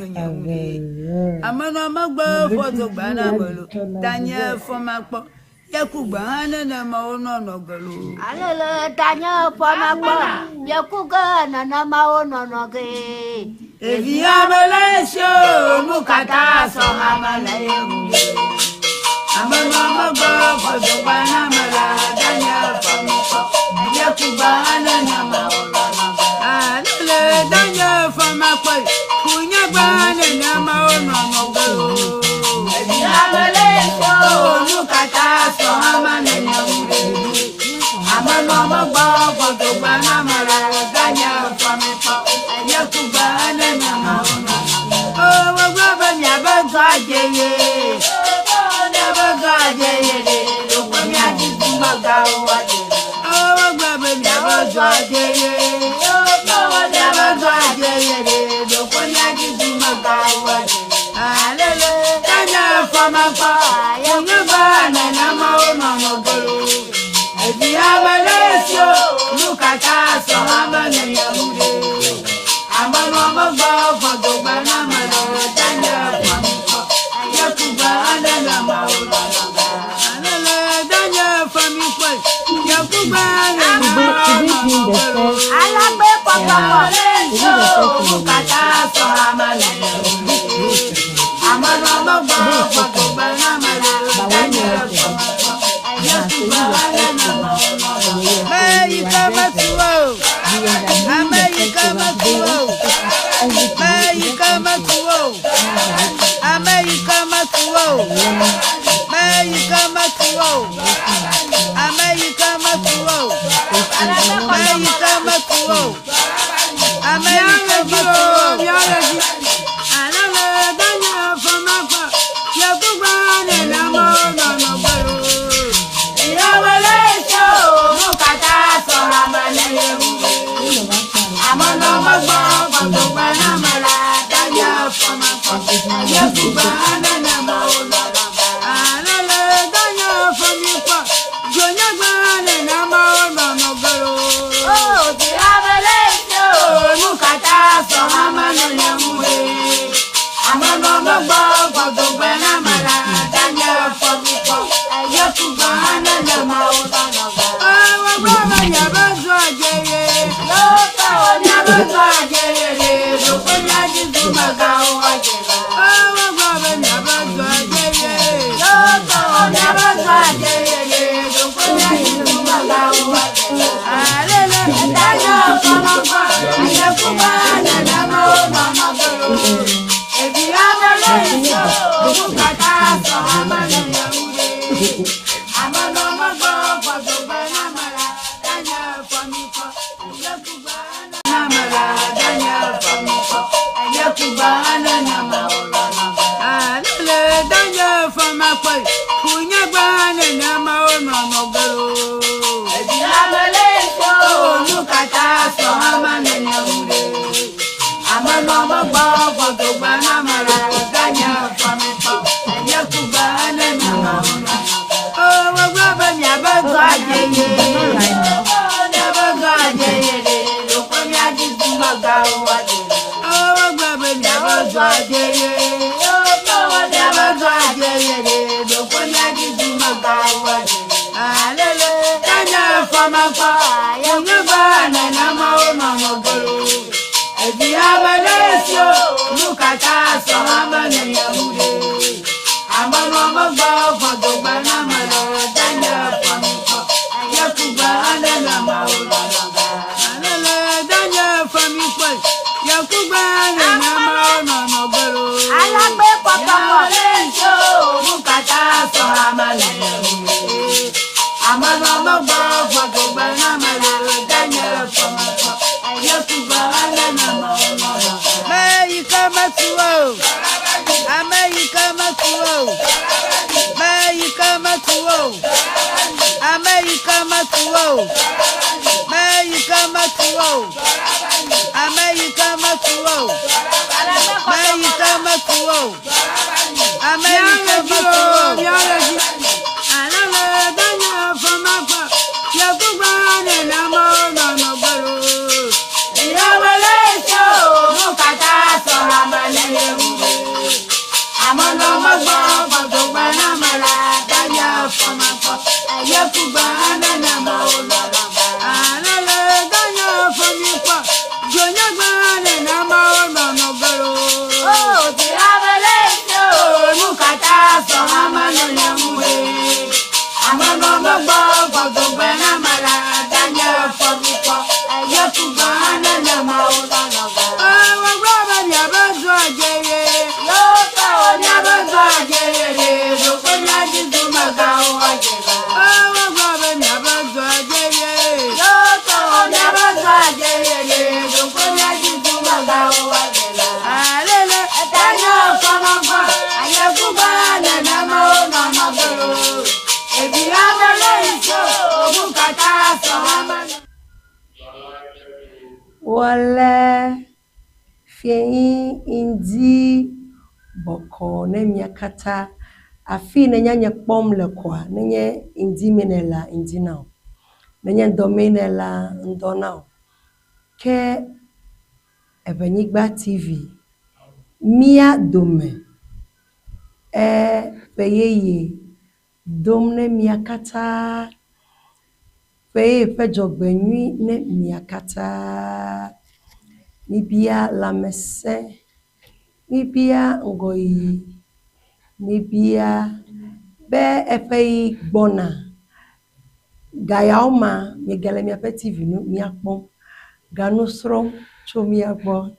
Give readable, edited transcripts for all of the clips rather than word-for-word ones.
nyenye ŋu ɖe. Amenɔ megbe fɔ dogba na ame lo, tanye fɔ makpɔ, yeku gbe hã nenema wonɔnɔ ge lo. Alele tanye fɔ makpɔ, yeku ge nenema wonɔnɔ ge. Evi ame le esi o, nu katã sɔ ame le ye ŋu ɖe. Amenɔ megbe fɔ dogba na ame la, tanye fɔ makpɔ, yeku gbe hã nenema wonɔnɔ ge. Alele tanye fɔ makpɔ, ku nye gbe hã nenema wonɔnɔ ge lo. Evi ame le esi o, nu katã sɔ ame le ye ŋu ɖe. Amenɔ megbe fɔ dogba na ame la, tanye fɔ makpɔ, yeku gbe hã nenema wonɔnɔ ge. O, wogblɔ be miabe dɔ adze ye. Miabe dɔ adze ye ɖe, ɖokpe miadzi dumegãwo adze. O, wogblɔ be miabe dɔ adze ye. Miabe dɔ adze ye ɖe, ɖokpe miadzi dumegãwo adze. Alele, tanye fɔmakpɔ, nye gbe nenema wonɔnɔ ge lo. Evi ame le esi o, nu katã sɔ ame nenye ŋu ɖe. Amenɔ megbe fɔ dogba na ame le tanye fɔmikpɔ, yeku gbe nenema wonɔnɔ ge. Alele, tanye fɔmikpɔ, yeku gbe nenema Today wonɔnɔ being the ge lo. first, Alagbe kpɔkpɔkpɔ. today the first Nu in the katã sɔ ame le nye ŋu ɖe. Amenɔ megbe Today is fɔ second, dogba na ame le but when tanye you work it, fɔmikpɔ, so yeku you gbe the first nenema one, wonɔnɔ and ge. you so you Meyike are very metu very o. you end up being the first Ameyike program metu today. o. Want to pick up everything you just Meyike want to metu o. have a Ameyike metu o. learn Meyike metu o. Ameyike metu o. Alagbe Meyike kpɔkpɔkpɔ. metu o. Ameyike metu o. Alele danye fɔmakpɔ, yekugba nenema wonɔnɔ ge lo. Yewole tso nu katã sɔ ame le ye ŋu ɖe. Amenɔ megbɔ fɔdogbe na ame la, tanye fɔmakpɔ, yekugbe nenema wonɔnɔ ge. Alele danye fɔmikpɔ, dzonyegbe nenema wonɔnɔ ge lo. O, vi ame le esi o, Nu katã sɔ ame le ye ŋu ɖe. Amenɔ megbɔ fɔdogbe na ame la, tanye fɔmikpɔ, yekugbe nenema wonɔnɔ ge. Wogblɔ be miabe dɔ adze ye. Miabe dɔ adze ye ɖe, ɖokpe miadzi dumegãwo adze. Wogblɔ be miabe dɔ adze ye. Miabe dɔ adze ye ɖe, ɖokpe miadzi dumegãwo adze. Alele, tanye fɔmakpɔ, yekugbe nenema wonɔnɔ ge lo. Evi ame le esi o, nu katã sɔ ame le ye ŋu ɖe. Amenɔ megbɔ fɔdogbe na ame la, tanye fɔmikpɔ, yekugbe na ame la, tanye fɔmikpɔ, yekugbe nenema wonɔnɔ ge. Alele, tanye fɔmakpɔ, kunyegbe nenema wonɔnɔ ge lo. Evi ame le esi o, Nu katã sɔ ame le nye ŋu ɖe. Amenɔ megbɔ fɔdogbe na ame la, tanye fɔmikpɔ, yekugbe nenema wonɔnɔ ge. Wogblɔ be miabe dɔ adze ye. Miabe dɔ adze ye ɖe, ɖokpe miadzi dumegãwo adze. Wogblɔ be miabe dɔ adze ye. Miabe dɔ adze ye ɖe, ɖokpe miadzi dumegãwo adze. Alele, tanye fɔmakpɔ, nyegbe nenema wonɔnɔ ge lo. Evi ame le esi o, nu katã sɔ ame le nye ŋu ɖe. Amenɔ megbɔ fɔdogbe na ame le, tanye fɔmikpɔ, yekugbe nenema wonɔnɔ ge. Alele, tanye fɔmikpɔ, yekugbe nenema wonɔnɔ ge lo. Alagbe kpɔkpɔkpɔ. Nu katã sɔ ame le nye ŋu ɖe. Amenɔ megbɔ fɔdogbe na ame le, tanye fɔmikpɔ, yekugbe nenema wonɔnɔ ge. Meyike metu o, ameyike metu o, meyike metu o, ameyike metu o, meyike metu o, ameyike metu o, Alagbe kpɔkpɔkpɔ. meyike metu o, ameyike metu o. Alele danye fɔmakpɔ, yekugbe nenema wonɔnɔ ge lo. Yewole tso nu katã sɔ ame le ye ŋu. Ame nɔ megbɔ gbɔdɔgba na me la, danye fɔmakpɔ. Yekugba nenemawo nɔnɔ ge. Alele danye fɔmikpɔ. Dzonyegba nenemawo nɔnɔ ge loo. O ti amele tso nu katã sɔ ame nɔ nye ŋue. Ame nɔ megbɔ gbɔdɔgba na me la, danye fɔmikpɔ. Yekugba nenemawo nɔnɔ ge. Ewɔ be miabe zɔ dze ye. Yotɔwo miabe zɔ dze ye ɖe. Ɖokpe miadzi dumegãwo adze va. Ewɔ be miabe zɔ dze ye. Yotɔwo miabe zɔ dze ye ɖe. Ɖokpe miadzi dumegãwo adze va. Alele etanye fɔmɔgbɔ. Ayekugba nenemawo nɔnɔ ge loo. Evi amele tso nu katã sɔ ame. Wole fiẽyi ŋdi bɔkɔ ne mia katã. Afi yi nenye nye kpɔm le koa, nenye ŋdi me nèlea, ŋdi na wò. Nenye ŋdɔ mee nèlea, ŋdɔ na wò. Ke Eŋenyigba TV, mía dome eƒe yeye dom ne mia katã. Ƒe yeye ƒe dzɔgbenyui ne mia katã. Mibia lãmesẽ, mibia ŋgɔyiyi, mibia be eƒe yi gbɔna gayawo ma miegale miaƒe TV nu miakpɔm ganu srɔ̃m tso mía gbɔ.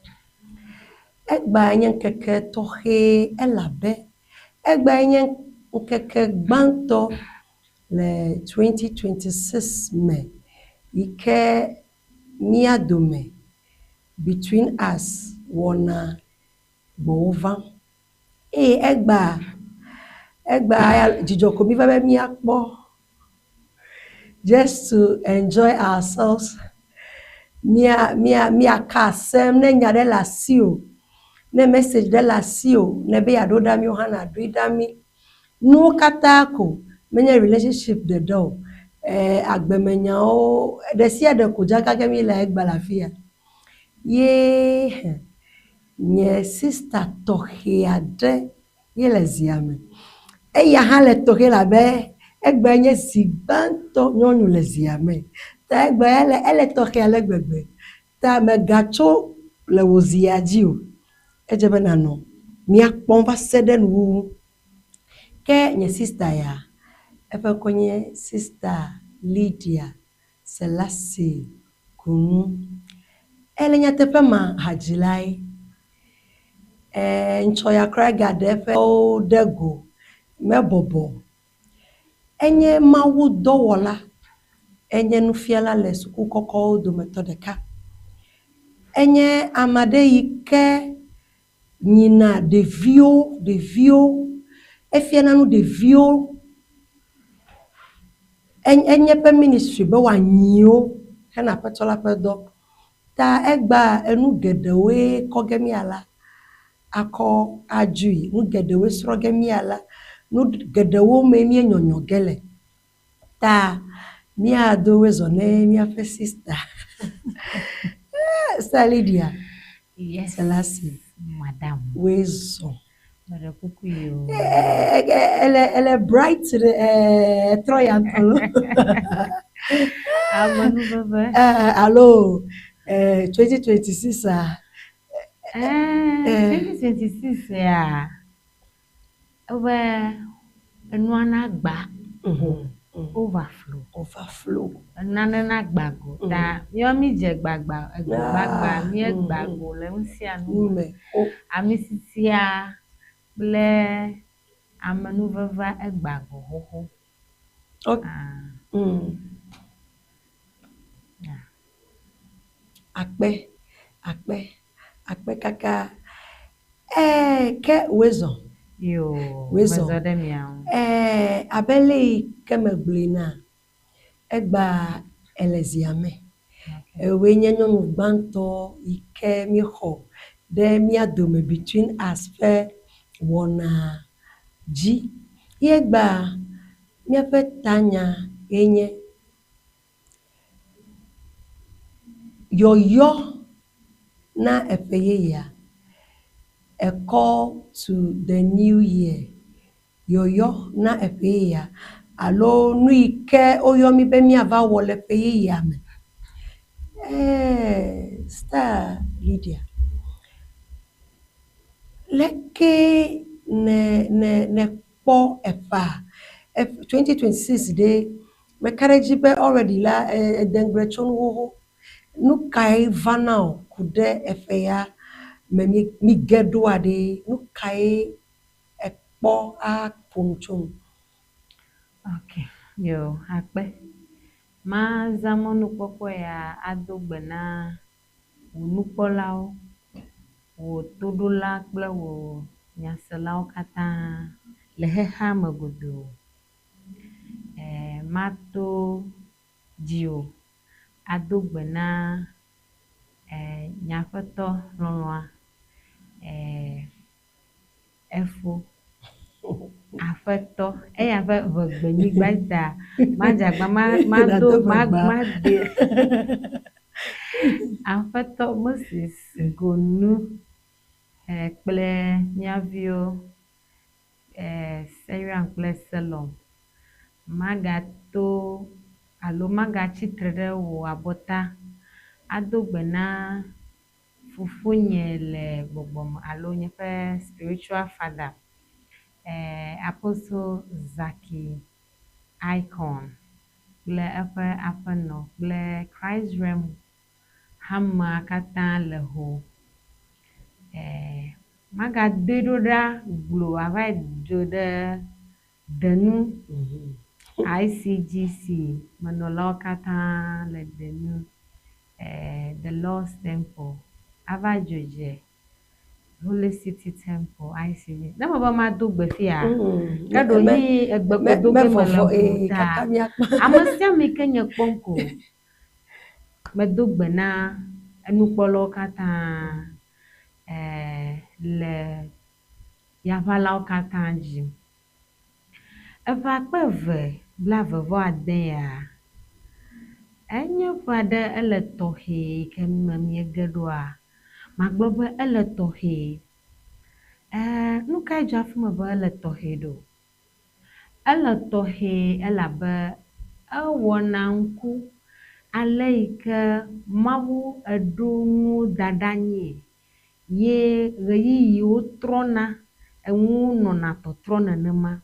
Egbea nye ŋkeke tɔxɛ elabe egbea nye ŋkeke gbãtɔ le 2026 me yi ke mía dome Between Us wɔna gbɔwò vam. Eye egbea, egbea ya dzidzɔ ko mi va be míakpɔ just to enjoy ourselves. Mía mía míaka asem ne nya ɖe le asiwò, ne message ɖe le asiwò nebe yeaɖo ɖa mí wo hã nàɖoe ɖa mí. Nuwo katã ko menye relationship ɖeɖe o. E agbemenyawo ɖe sia ɖe ko dzaka ge míle egbea le afi ya. Ye he nye sista tɔxɛ aɖe ye le zia me. Eya hã le tɔxɛ elabe egbea nye zi gbãtɔ nyɔnu le zia me. Ta egbea ele ele tɔxɛ ale gbegbe. Ta mègatso le wò zia dzi o. Edze be nànɔ mía kpɔm va se ɖe nuwuwu. Ke nye sista ya, eƒe ŋkɔ nye Sista Lydia Selassie Kunu. Ele nyateƒe ma hadzilae. Ɛɛ ŋtsɔ ya kura egaɖe eƒe ɖe go mebɔbɔ. Enye Mawu dɔwɔla. Enye nufiala le suku kɔkɔwo dometɔ ɖeka. Enye ame aɖe yi ke nyina ɖeviwo, ɖeviwo. Efiana nu ɖeviwo. Enye eƒe ministry be wòanyi wo hena Aƒetɔ la ƒe dɔ. Ta egbea enu geɖewoe kɔ ge míala akɔ adzoe. Nu geɖewoe srɔ̃ ge míala. Nu geɖewo mee míenyɔnyɔ ge le. Ta míado wezɔ ne míaƒe sista. Sista Lydia. Yes. Selassie. Madam. Wezɔ. Meɖe kuku yi o. Ele ele bright ɖe etrɔ ya ŋutɔ lo. Amenuveve. Alo 2026 a. 2026 ya ebe enua na gba overflow. Overflow. Nane na gba go. Ta míawo mi dze gbagba ego gbagba míegba go le nu sia nu me. Ame sisia kple amenuvevea egba go xoxo. Akpe, akpe, akpe kaka. Ɛɛ ke wòezɔ. Yo, Wòezɔ. mezɔ ɖe mia ŋu. Ɛɛ abe le yi ke megblɔe na, egbea ele zia me. Ewòe nye nyɔnu gbãtɔ yi ke míexɔ ɖe mía dome Between Us ƒe wɔna dzi. Ye egbea míaƒe tanya ye nye yɔyɔ na eƒe yeyea. A Call to the New Year, Yɔyɔ na Eƒe Yeyea, alo nu yi ke woyɔ mí be míava wɔ le ƒe yeyea me. Ɛɛ, Star Lydia, leke ne ne nèkpɔ eƒea, 2026 ɖe, meka ɖe edzi be already la ède ŋugble tso nu xoxo. Nu kae va na wò ku ɖe eƒe ya me míge ɖoa ɖe? Nu kae èkpɔ aƒo nu tso ŋu? Ok, yo, akpe. Mazã mɔnukpɔkpɔ ya ado gbe na wò nukpɔlawo, wò toɖola kple wò nyaselawo katã le xexea me godoo. Mato dziwò ado gbe na nye aƒetɔ lɔlɔ̃a, efo, aƒetɔ, eya ƒe ʋegbenyigba ta madze agbagba ma mado ma made aƒetɔ Moses Gonu kple mía viwo Serian kple Selom. Magato alo magatsi tre ɖe wò abɔta ado gbe na fofonye le gbɔgbɔ me alo nye ƒe spiritual father, Apostle Zaki Icon kple eƒe aƒenɔ kple Christ Realm hamea katã le ho. Magadoe ɖo ɖa glo ava yi dzo ɖe Denu, ICGC menɔlawo katã le Denu, The Lord's Temple, ava dzo dze Holy City Temple, ICGC. Ne mebe mado gbe fia, ke ɖo nyi egbe ko do ge mele ŋu ta. Ame sia ame yi ke nye kpɔm ko, medo gbe na enukpɔlawo katã le yaʋalawo katã dzi. Eƒe akpe eve blaeve-vɔ-ade ya, enye ƒe aɖe ele tɔxɛ yi ke me míege ɖoa, magblɔ be ele tɔxɛ. Ɛɛ, nu kae dzɔ hafi mebe ele tɔxɛ ɖo? Ele tɔxɛ elabe ewɔna ŋku ale yi ke Mawu eɖo nuwo da ɖe anyie ye ɣeyiɣiwo trɔna, enuwo nɔna tɔtrɔ nenema.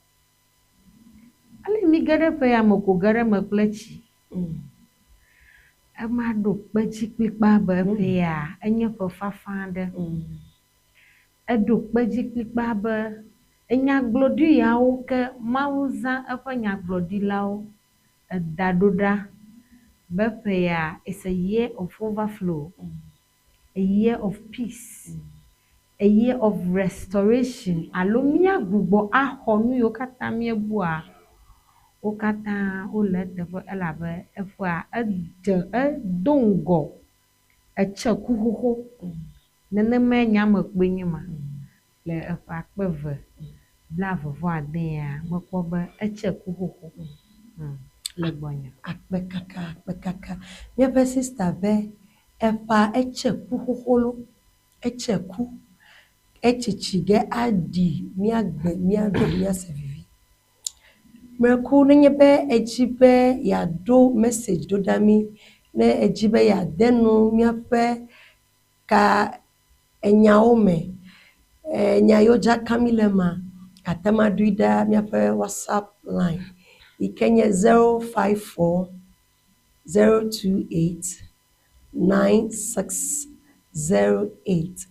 Ale míge ɖe ƒe ya me ko ge ɖe eme kple tsi. Ema ɖo kpe dzi kplikpaa be ƒe ya enye ƒe fafa aɖe. Eɖo kpe dzi kplikpaa be enyagblɔɖi yawo ke Mawu zã eƒe nyagblɔɖilawo eda ɖo ɖa be ƒe ya is a year of overflow. a year of peace, a year of restoration alo míagbugbɔ axɔ nu yiwo katã míebua, wo katã wole eteƒe elabe eƒea edze edo ŋgɔ etse ku xoxo. Nenemae nye ame kpɔe nye ma. Le eƒe akpe eve blaeve vɔ adea, mekpɔ be etse ku xoxo le gbɔnye. Akpe kaka, akpe kaka. Míaƒe sista be eƒea etse ku xoxo lo. Etse ku. Etsitsi ge aɖi míagbe míaɖu míase vivi. Mlɔeku nenye be edzi be yeaɖo message ɖo ɖa mí, ne edzi be yeade nu míaƒe ka enyawo me, enya yiwo dzaka mí le ema, ate ŋu aɖoe ɖa míaƒe WhatsApp line yi ke nye 054 028 9608.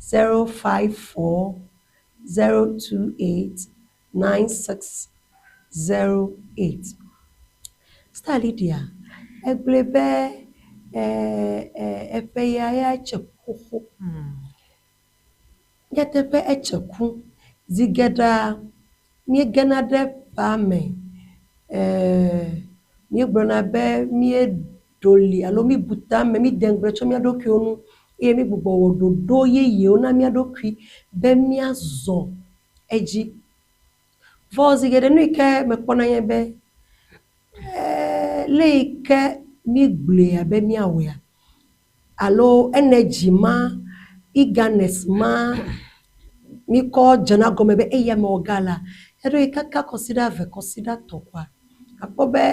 054 028 9608. Star Lydia, egblɔe be eƒe ya ya tse ku xoxo. Nyateƒe etse ku. Zi geɖea míegena ɖe ƒea me, míegblɔna be míeɖo li alo míebu tame, míede ŋugble tso mía ɖokuiwo ŋu eye mígbugbɔ wɔ ɖoɖo yeyewo na mía ɖokui be míazɔ edzi. Vɔ zi geɖe nu yi ke mekpɔna nye be, le yi ke mígblɔe abe míawɔea alo energy ma Eagerness ma míkɔ dzena gɔme be eya mewɔ ga la, eɖo yi kaka kɔsiɖa eve kɔsiɖa tɔ̃ koa, akpɔ be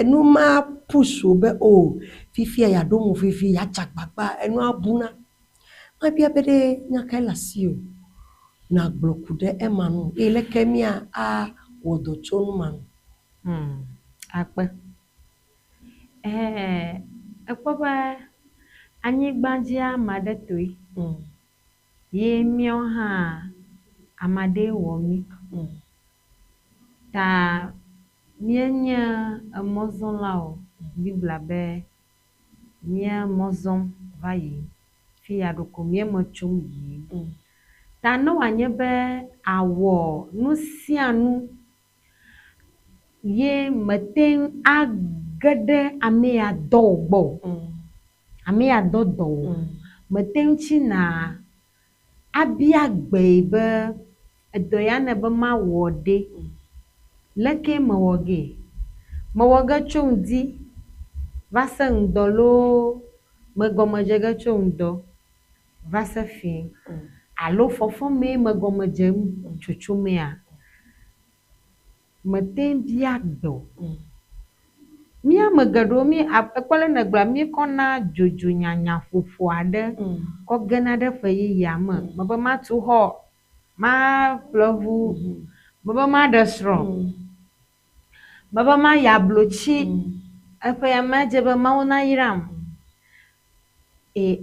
nu ma push wò be o fifia yeaɖo mo vevi yeadze agbagba enua buna. Mabia be ɖe nya kae le asiwò nàgblɔ ku ɖe ema nu eye leke mía awɔ dɔ tso nu ma nu? Akpe. Ekpɔ be anyigbadzia ame aɖe toe ye míawo hã ame aɖee wɔ mí. Ta míenye emɔzɔlawo. Biblia be mía mɔ zɔm va yi fi ya ɖo ko míeme tsom yiyim. Ta ne wòanye be awɔ nu sia nu ye mete ŋu age ɖe ame ya dɔ wò gbɔ o. Ame ya dɔ dɔ wò. Mete ŋu tsina abia gbee be edɔ ya ne be mawɔ ɖe. Leke mewɔ gee? Mewɔ ge tso ŋdi va se ŋdɔ loo megɔme dze ge tso ŋdɔ va se fiẽ alo fɔfɔmee megɔme dze tsotso mea? Mete ŋu bia gbe o. Mí ame geɖewo mí ekpɔ le ne gblɔa míekɔna dzodzo nyanyaƒoƒo aɖe kɔ gena ɖe ƒe yeyea me. Mebe matu xɔ, maƒle ʋu, mebe maɖe srɔ̃, mebe mayi ablotsi, eƒe ya me dze be Mawu nayram.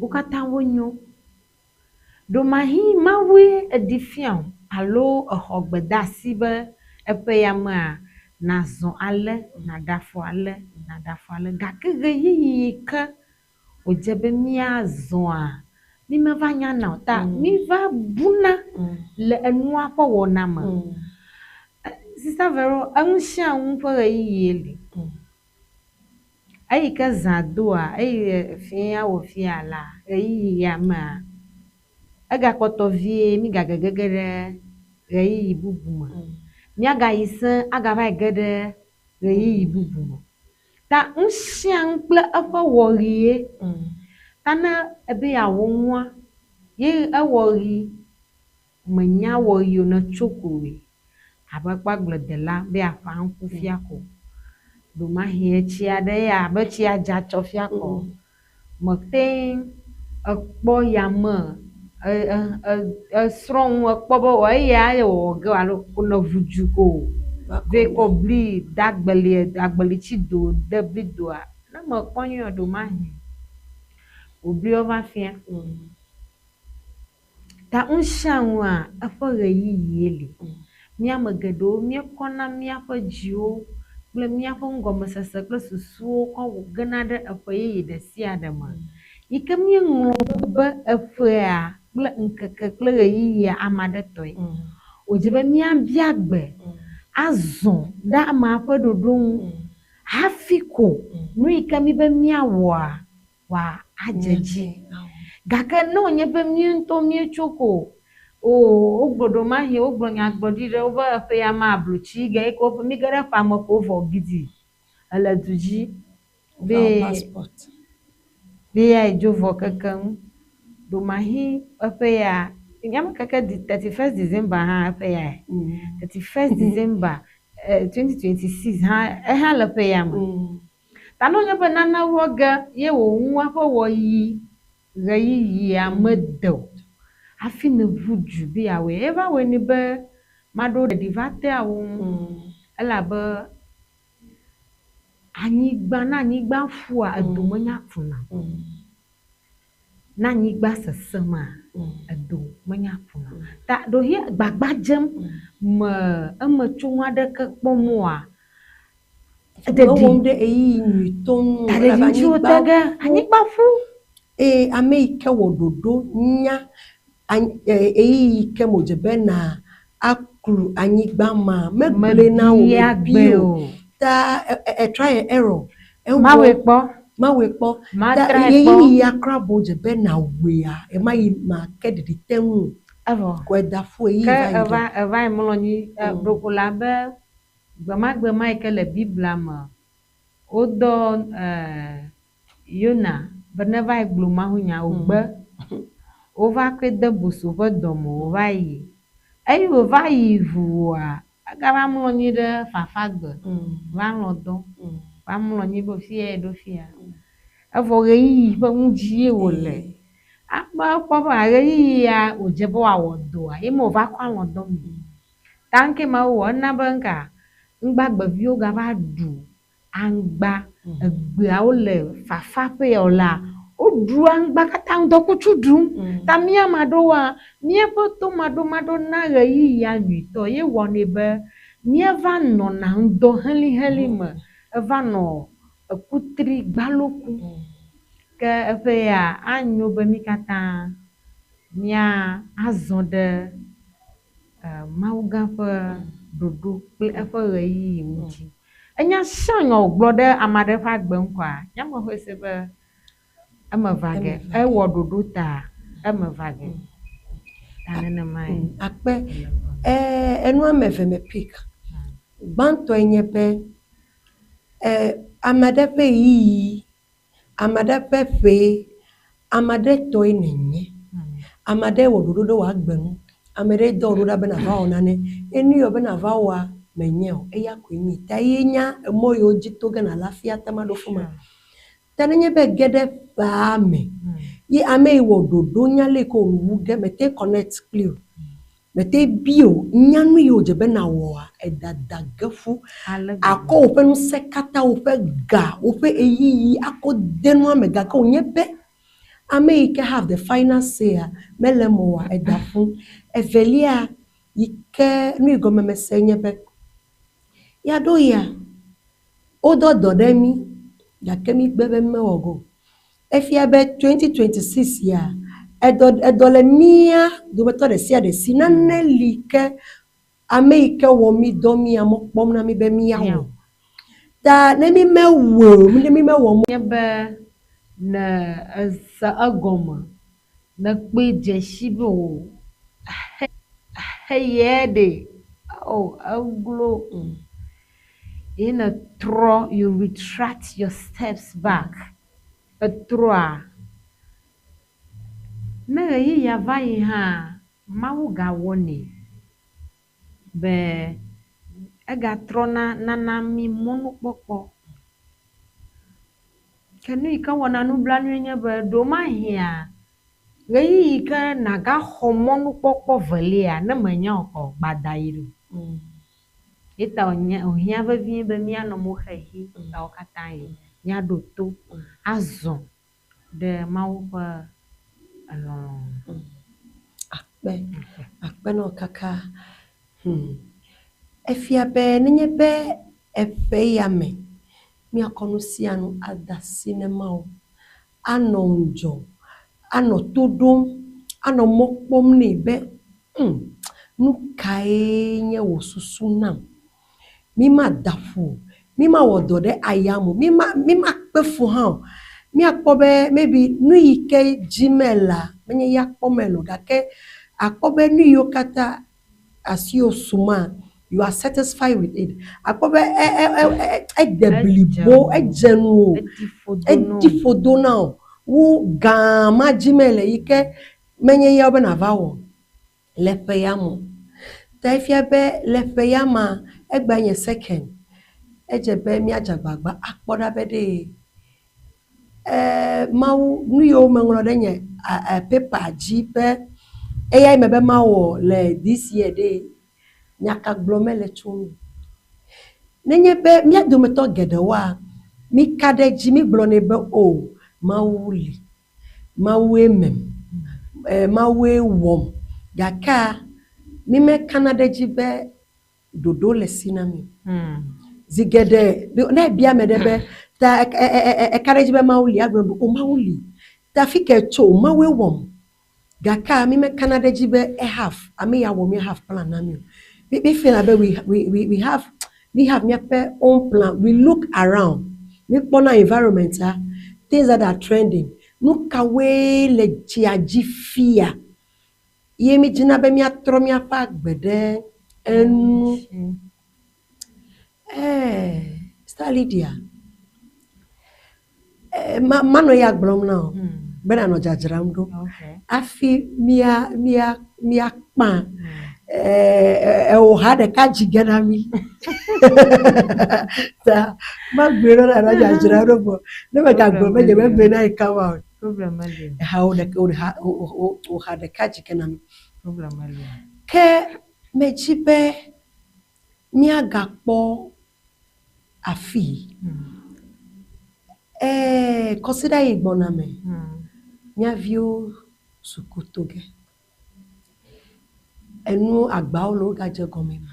Wo katã wonyo. Ɖomahi Mawue eɖi fia wò alo exɔ gbedeasi be eƒe ya mea nazɔ ale, naɖe afɔ ale, naɖe afɔ ale. Gake ɣeyiɣi yi ke wòdze be míazɔa, mí meva nyana o ta míva buna le enua ƒe wɔna me. Sister Vero, enu sia nu ƒe ɣeyiɣie li. Eyi ke zã doa, eyi fiẽ awɔ fia la, ɣeyiɣi ya mea, egakpɔtɔ vie mígagege ɖe ɣeyiɣi bubu me. Míagayi sẽ agava yi ge ɖe ɣeyiɣi bubu me. Ta nu sia nu kple eƒe wɔɣie. Ta ne ebe yeawɔ nua, ye ewɔɣi menya wɔɣi o ne tso koe. Abe kpɔ agbledela be yeaƒã ŋku fia ko. Ɖomahi etsi aɖe ya abe tsia dza tsɔ fia ko. Mete ŋu ekpɔ yame esrɔ̃ nu ekpɔ be wɔ eya ye wɔwɔ ge alo ko ne ʋu dzu ko ve kɔ bli de agbeli agbelitsi do de bli doa ne mekpɔ nyuie o ɖomahi wò bliwo va fia. Ta nu sia nua eƒe ɣeyiɣie li. Mía ame geɖewo míekɔna míaƒe dziwo kple míaƒe nugɔmesese kple susuwo kɔ gena ɖe eƒe yeye ɖe sia ɖe me. Yi ke míeŋlɔ be eƒea kple ŋkeke kple ɣeyiɣia ame aɖe tɔe. Wòdze be míabia gbe azɔ ɖe amea ƒe ɖoɖo ŋu hafi ko nu yi ke mí be míawɔa wòa adze dzi. Gake ne wònye be mí ŋutɔ míetso ko o wogblɔ ɖomahi wogblɔ nyagblɔɖi ɖe wobe eƒe ya me ablotsi ge eye ko mí ge ɖe ƒea me ko vɔ gidi ele du dzi be be ya yi dzo vɔ kekeŋ. Ɖomahi eƒe ya nyame keke 31st December hã eƒe yae. 31st December 2026 hã eha le ƒe ya me. Ta ne wònye be nane wɔ ge ye wò nua ƒe wɔɣi ɣeyiɣia mede o hafi neʋu du be yeawɔe. Eva wɔe nɛ be maɖewo ɖeɖi va tea wo ŋu elabe anyigba ne anyigba ƒua edo menya kuna o. Ne anyigba sesẽma edo menya kuna o. Ta ɖewohi gbagba dzem me emetsonu aɖeke kpɔm oa, Ewɔm ɖe ɣeyiɣi nyuitɔ nu Ta ɖeɖi ŋuti wote ge anyigba ƒu. Eye ame yi ke wɔ ɖoɖo nya ɣeyiɣi yi ke me wòdze be na aklu anyigba ma megblɔe na wò Mebia mebi gbe o. o. Ta try and error. Ewɔ Mawɔe kpɔ. Mawɔe kpɔ. Ta Matrae kpɔ. ɣeyiɣi ya kura bo dze be na wɔea, ema yi ma ke ɖeɖi te ŋu o. Evɔ. Ko eda ƒu ɣeyiɣi Ke va yi eva ɖe. eva yi mlɔ anyi ɖoko la be gbemagbe ma yi ke le Biblia me wodɔ Yona be neva yi gblɔ Mawu nya wògbe. Wova kɔe de boso ƒe dɔme wòva yi. Eyi wòva yi ʋua, egava mlɔ anyi ɖe fafagbe. Va lɔ̃ dɔ. Va mlɔ anyi be fi ya yeɖo fia. Evɔ ɣeyiɣi ƒe nu dzie wòle. Ame kpɔ be ɣeyiɣi ya wòdze be wòawɔ dɔa ye me wòva kɔ alɔ̃ dɔ me. Ta ŋke Mawu wɔ ena be ŋka ŋgbagbeviwo gava ɖu aŋgba egbeawo le fafaƒe ya wolea, woɖu aŋgba katã ŋdɔkutsu ɖum. Ta mía ame aɖewoa, míaƒe tomaɖomaɖo na ɣeyiɣia nyuitɔ ye wɔnɛ be míeva nɔna ŋdɔ helĩhelĩ me eva nɔ ekutri gbalo kum. Ke eƒe ya anyo be mí katã mía azɔ ɖe Mawugã ƒe ɖoɖo kple eƒe ɣeyiɣi ŋuti. Enya sia nya wògblɔ ɖe ame aɖe ƒe agbe ŋu koa, nye mexɔe se be eme va ge. Ewɔ ɖoɖo ta eme va ge. Ta nenemae. Akpe. Enu ame eve me pick. Gbãtɔe nye be ame aɖe ƒe ɣeyiɣi, ame aɖe ƒe ƒe, ame aɖe tɔe nènye. Ame aɖe wɔ ɖoɖo ɖe wò agbe ŋu. Ame ɖe dɔ wò ɖo ɖa be nàva wɔ nane. Enu yi wɔ be nàva wɔa, menyae o. Eya koe nyae. Ta ye nya emɔ yiwo dzi to ge nàle hafi ate ŋu aɖo fi ma. Ta nenye be ege ɖe ƒea me ye ame yi wɔ ɖoɖo nya le yi ke wò wu ge mete connect kpli o. Mete bi o. Nya nu yi wòdze be nàwɔa, edada ge ƒu. Akɔ woƒe ŋusẽ katã, woƒe ga, woƒe ɣeyiɣi akɔ de nua me gake wònye be ame yi ke have the final say-a mele eme oa, eda ƒu. Evelia yi ke nu yi gɔme mese nye be, ɣeaɖewoɣia, wodɔ dɔ ɖe mí gake mígbe be mímewɔ ge o. Efia be 2026 ya, edɔ edɔ le mía dometɔ ɖe sia ɖe si. Nane li ke ame yi ke wɔ mí dɔ mía mɔ kpɔm na mí be míawɔ. Ta ne mí mewɔe o, ne mí mewɔ mɔ. Nye be ne ese egɔme, nèkpɔe dze si be o heyɛ ɖe, o eglo. Ye nètrɔ, you retract your steps back. Etrɔa, ne ɣeyiɣia va yi hã, Mawu gawɔnɛ be egatrɔna nana mí mɔnukpɔkpɔ. Ke nu yi ke wɔna nublanui nye be ɖewomahiã ɣeyiɣi yi ke nàgaxɔ mɔnukpɔkpɔ velia ne mènya o kɔ gbada yi ɖo. Ye ta wòhiã vevie be míanɔ mo xexi ɣeawo katã ɣi, míaɖo to azɔ ɖe Mawu ƒe lɔlɔ̃ nu. Akpe, akpe nɔ kaka. Hmm. Efia be nenye be eƒe ya me míakɔ nu sia nu ade asi ne Mawu, anɔ ŋudzɔ, anɔ to ɖom, anɔ mɔ kpɔm nɛ be, hmm, nu kae nye wò susu nam? Mímada ƒu o, mímawɔ dɔ ɖe ayame o, míma mímakpe fu hã o. Míakpɔ be maybe nu yi ke dzi melea, menye ya kpɔm mele o gake akpɔ be nu yiwo katã asiwò su ma, you are satisfied with it. Akpɔ be e e e ede blibo, edze nuwò, edi ƒodo na wò wu gã ma dzi mele yi ke menye ya wobe nàva wɔ le ƒe ya me o. Ta efia be le ƒe ya mea, egbea nye second. Edze be míadze agbagba akpɔ ɖa be ɖe Mawu nu yiwo meŋlɔ ɖe nye paper dzi be eyae mebe mawɔ le this year ɖe, nya ka gblɔm mele tso eŋu? Nenye be mía dometɔ geɖewoa, míka ɖe edzi, mígblɔnɛ be o Mawu li, Mawue mem, Mawue wɔm gakea mímekana ɖe edzi be ɖoɖo le si na mí. Zi geɖe ne ebia ame ɖe be ta eka ɖe edzi be Mawu li, agblɔ be o Mawu li. Ta fi ke tso Mawue wɔm. Gakea mi mekana ɖe edzi be e have ame ya wɔ mi have plan na mi o. Mi mi feel abe we we we we have mi have míaƒe own plan. We look around. Mi kpɔna environment a, things that are trending. Nu kawoe le tsia dzi fia? Ye mídina be míatrɔ míaƒe agbe ɖe enu. Ɛɛ, Star Lydia, ma manɔ ya gblɔm na wò. be nànɔ dzadzram ɖo hafi mía mía míakpã ewò ha ɖeka dzi ge na mí. Ta magblɔe na nànɔ dzadzram ɖo vɔ ne megagblɔ be nyemegblɔe na yi kaba o. Ehawo ɖeka wò ha ɖeka dzi ge na mí. Ke medzi be míagakpɔ afii. Ɛɛ kɔsiɖa yi gbɔna me, mía viwo suku to ge. Enu agbawo le wogadze gɔme ma.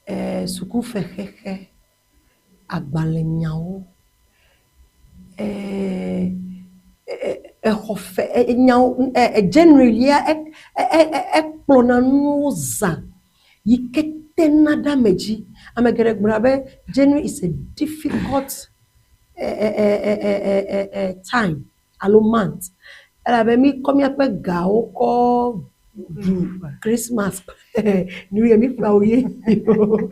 Ɛɛ sukufexexe, agbalẽnyawo, ɛɛ exɔ fe enyawo January ya ekplɔna nuwo zã yi ke tena ɖe ame dzi. Ame geɖe gblɔna be January is a difficult time alo month elabe míkɔ míaƒe gawo kɔ ɖu Christmas kple New Year, míƒle awu yeyewo,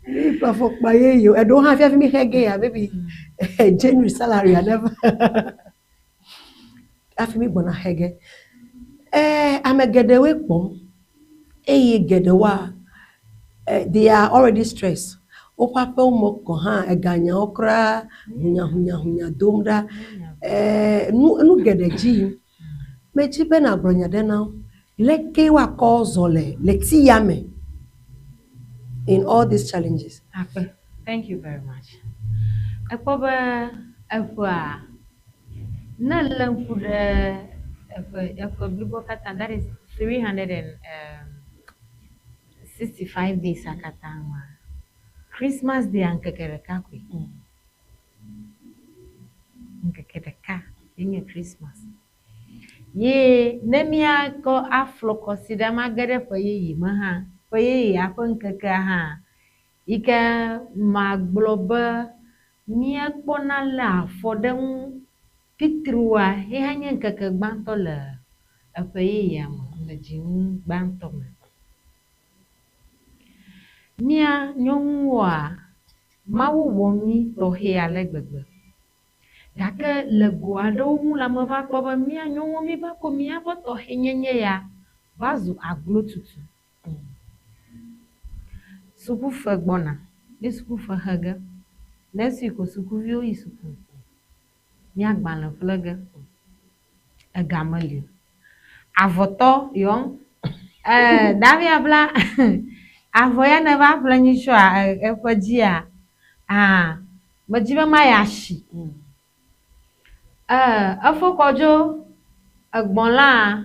míƒle afɔkpa yeyewo, eɖewo hã hafi míxe ge ya maybe January salary neva hafi mígbɔna xe ge. Ame geɖewoe kpɔm eye geɖewoa, they are already stressed. Woƒe aƒewo me gɔ̃ hã eganyawo kura hunyahunya dom ɖa. Nu nu geɖe dzi yim. Medzi be nàgblɔ nya ɖe na wo. Leke woakɔ zɔ le ɣleti ya me in all these challenges? Akpe. Thank you very much. Ekpɔ be eƒea, ne èlé ŋku ɖe eƒe eƒe blibo katã that is 365 days katã ŋua, Christmas day ŋkeke ɖeka koe. Ŋkeke ɖeka ye nye Christmas. Ye ne míakɔ aflɔ kɔsiɖa ma ge ɖe ƒe yeye me hã, ƒe yeyea ƒe ŋkekea hã yi ke magblɔ be míekpɔna léa afɔ ɖe ŋu titrua ye hã nye ŋkeke gbãtɔ le eƒe yeyea me le dzinu gbãtɔ me. Mía nyɔnuwoa, Mawu wɔ mí tɔxɛ ale gbegbe. Gake le go aɖewo ŋu la, meva kpɔ be mía nyɔnuwo míva kɔ míaƒe tɔxɛnyenye ya va zu aglotutu. Sukufe gbɔna, mí sukufe xe ge. Next week sukuviwo yi suku. Mí agbalẽ ƒle ge. Ega meli o. Avɔtɔ yɔm. Ee, Davia bla avɔ ya ne va ƒle nyitsɔa eƒe dzia, aa medzi be mayi asi. Ee, efo kɔdzo egbɔ̃ laa,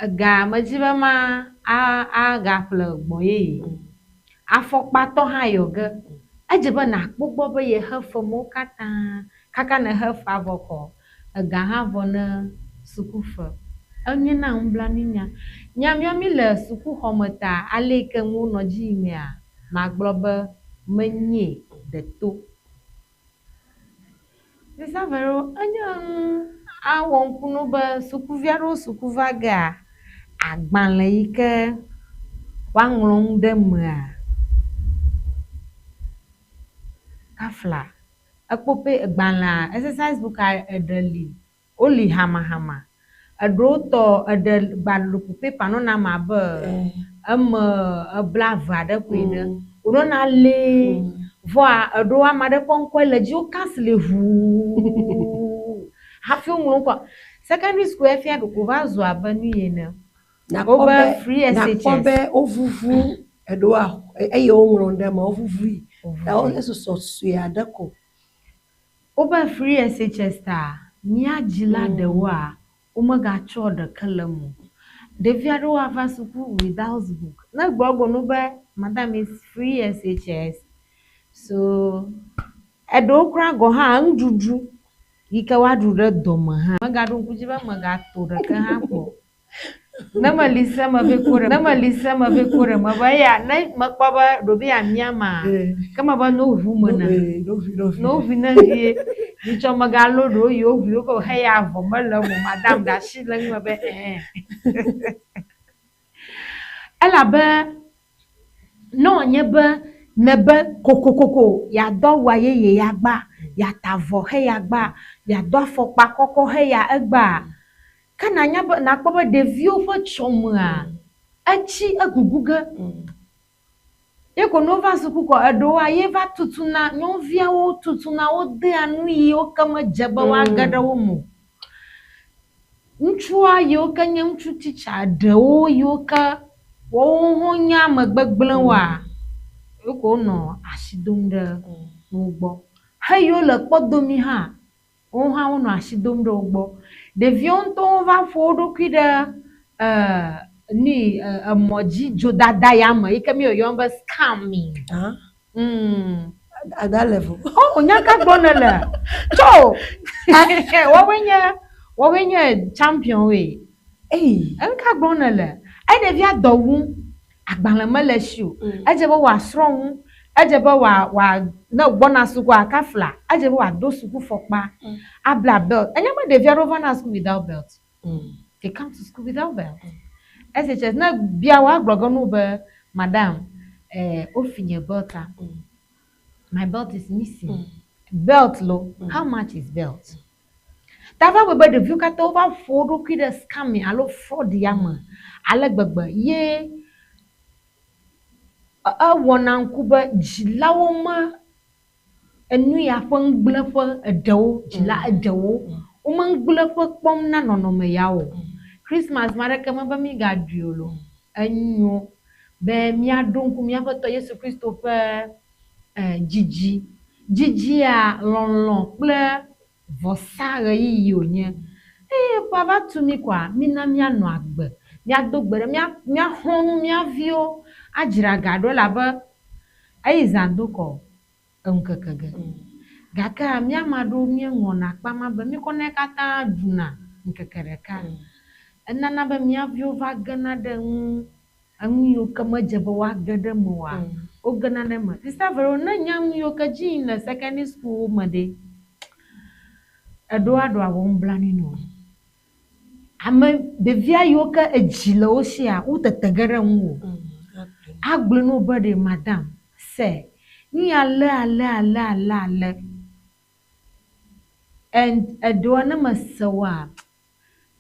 ega medzi be ma agaƒle gbɔ̃ yeye. Afɔkpatɔ hã yɔ ge. Edze be nàkpɔ gbɔ be yexe fe mawo katã kaka nèxe fea vɔ kɔ, ega hã vɔ ne sukufe. Enye na nublanuinya. Nya míawo míle sukuxɔme ta ale yi ke nuwo nɔ edzi yimea, magblɔ be menyee ɖe to. Sisavɛro, enye nu awɔ ŋku na wo be sukuvi aɖewo suku va gea, agbalẽ yi ke woaŋlɔ nu ɖe emea, kafla ekpɔ be gbalẽa, exercise book eɖe li Woli hamahama. Eɖewo tɔ eɖe gbaɖuɖu pepa nɔna eme abe eme blaeve aɖe koe ene. Wonɔna lee. Vɔa eɖewo ame aɖe ƒe ŋkɔe le edzi wo kansili ʋuu hafi woŋlɔ ŋkɔ. Secondary school ya fia ɖeko wòva zu abe nu yi ene. Nàkpɔ Wobe be free nàkpɔ SHS. be wovuvu eɖewoa eye woŋlɔ nu ɖe eme wovuvui. Ta esusɔ sue aɖe ko. Wobe free SHS ta mía dzila ɖewoa womegatsɔ ɖeke le eme o. Ɖevi aɖewo ava suku without book. Ne egblɔ egblɔ na wo be madam it's free SHS so eɖewo kura gɔ̃ hã enuɖuɖu yi ke woaɖu ɖe dɔme hã megaɖo ŋku dzi be megato ɖeke hã kpɔ o. Ne meli se me vɛ ko ɖe, ne meli se me vɛ ko ɖe me be eya ne mekpɔ be ɖobi amia ma, ke me be no ʋu me na. No ʋui ne vie. Nyitsɔ megalo ɖewo yi woʋui wobe heya vɔ mele eme o, madam ɖe asi le ŋu be ɛɛ. Elabe ne wònye be nèbe kokokoko yeado awua yeye ya gba, Yeata avɔ heya gba, yeado afɔkpa kɔkɔ heya egbea. Ke nanya be nakpɔ be ɖeviwo ƒe tsɔmea etsi egugu ge. Ye ko ne wova suku kɔ eɖewoa ye va tutuna nyɔnuviawo tutuna wodea nu yiwo ke medze be woage ɖe wo me o. Ŋutsua yiwo ke nye ŋutsu tsitsa ɖewo yiwo ke woawo hã nye ame gbegblẽwoa, ye ko wonɔ asi dom ɖe wo gbɔ. Heyiwo le kpɔdomi hã, woawo hã wonɔ asi dom ɖe wo gbɔ. Ɖeviwo ŋutɔwo va ƒo wo ɖokui ɖe nui emɔ dzi dzodada ya me yi ke mi yɔyɔm be scamming. Ah, At that level. Oh, nya ka gblɔm nèle? Tso! Woawoe nye woawoe nye champion woe. Hey. Enu ka gblɔm nèle? Eyi ɖevia dɔ wum, agbalẽ mele esi o. Edze be wòasrɔ̃ nu, edze be wòa wòa ne wògbɔna sukua kafla, edze be wòado sukufɔkpa, abla belt. Enya be ɖevi aɖewo vana suku without belt. They come to school without belt. SHS ne bia wo agblɔ ge nu be madam, wofi nye belt a. My belt is missing. Belt lo, how much is belt? Ta va wɔe be ɖeviwo katã wova ƒo wo ɖokui ɖe scamming alo fraud ya me ale gbegbe ye ewɔna ŋku be dzilawo me enu ya ƒe ŋugblẽƒe eɖewo dzila eɖewo wome ŋugblẽƒe kpɔm na nɔnɔme ya o. Christmas ma ɖeke mebe mígaɖui o lo. Enyo be míaɖo ŋku míaƒe tɔ Yesu Kristo ƒe dzidzi. Dzidzia lɔlɔ̃ kple vɔsa ɣeyiɣi wònye. Eye ƒea va tu mí koa, mína míanɔ agbe, míado gbe ɖe, míaxlɔ̃ nu mía viwo adzra ga ɖo elabe eyi zã do kɔ eŋukeke ge. Gake mía ame aɖewo míeŋɔna kpama be míekɔnɛ katã ɖuna ŋkeke ɖeka. Enana be mía viwo va gena ɖe enu enu yiwo ke medze be woage ɖe eme oa, wogena ɖe eme. Sista Vero, ne nya nu yiwo ke dzi yim le secondary school me ɖe, eɖewo aɖo awɔ nublanui na wo. Ame ɖevia yiwo ke edzi le wo sia, wotete ge ɖe ŋuwò. Agblɔe na wo be ɖe madam, sir, nu ya ale ale ale ale ale. And eɖewoa ne mese woa,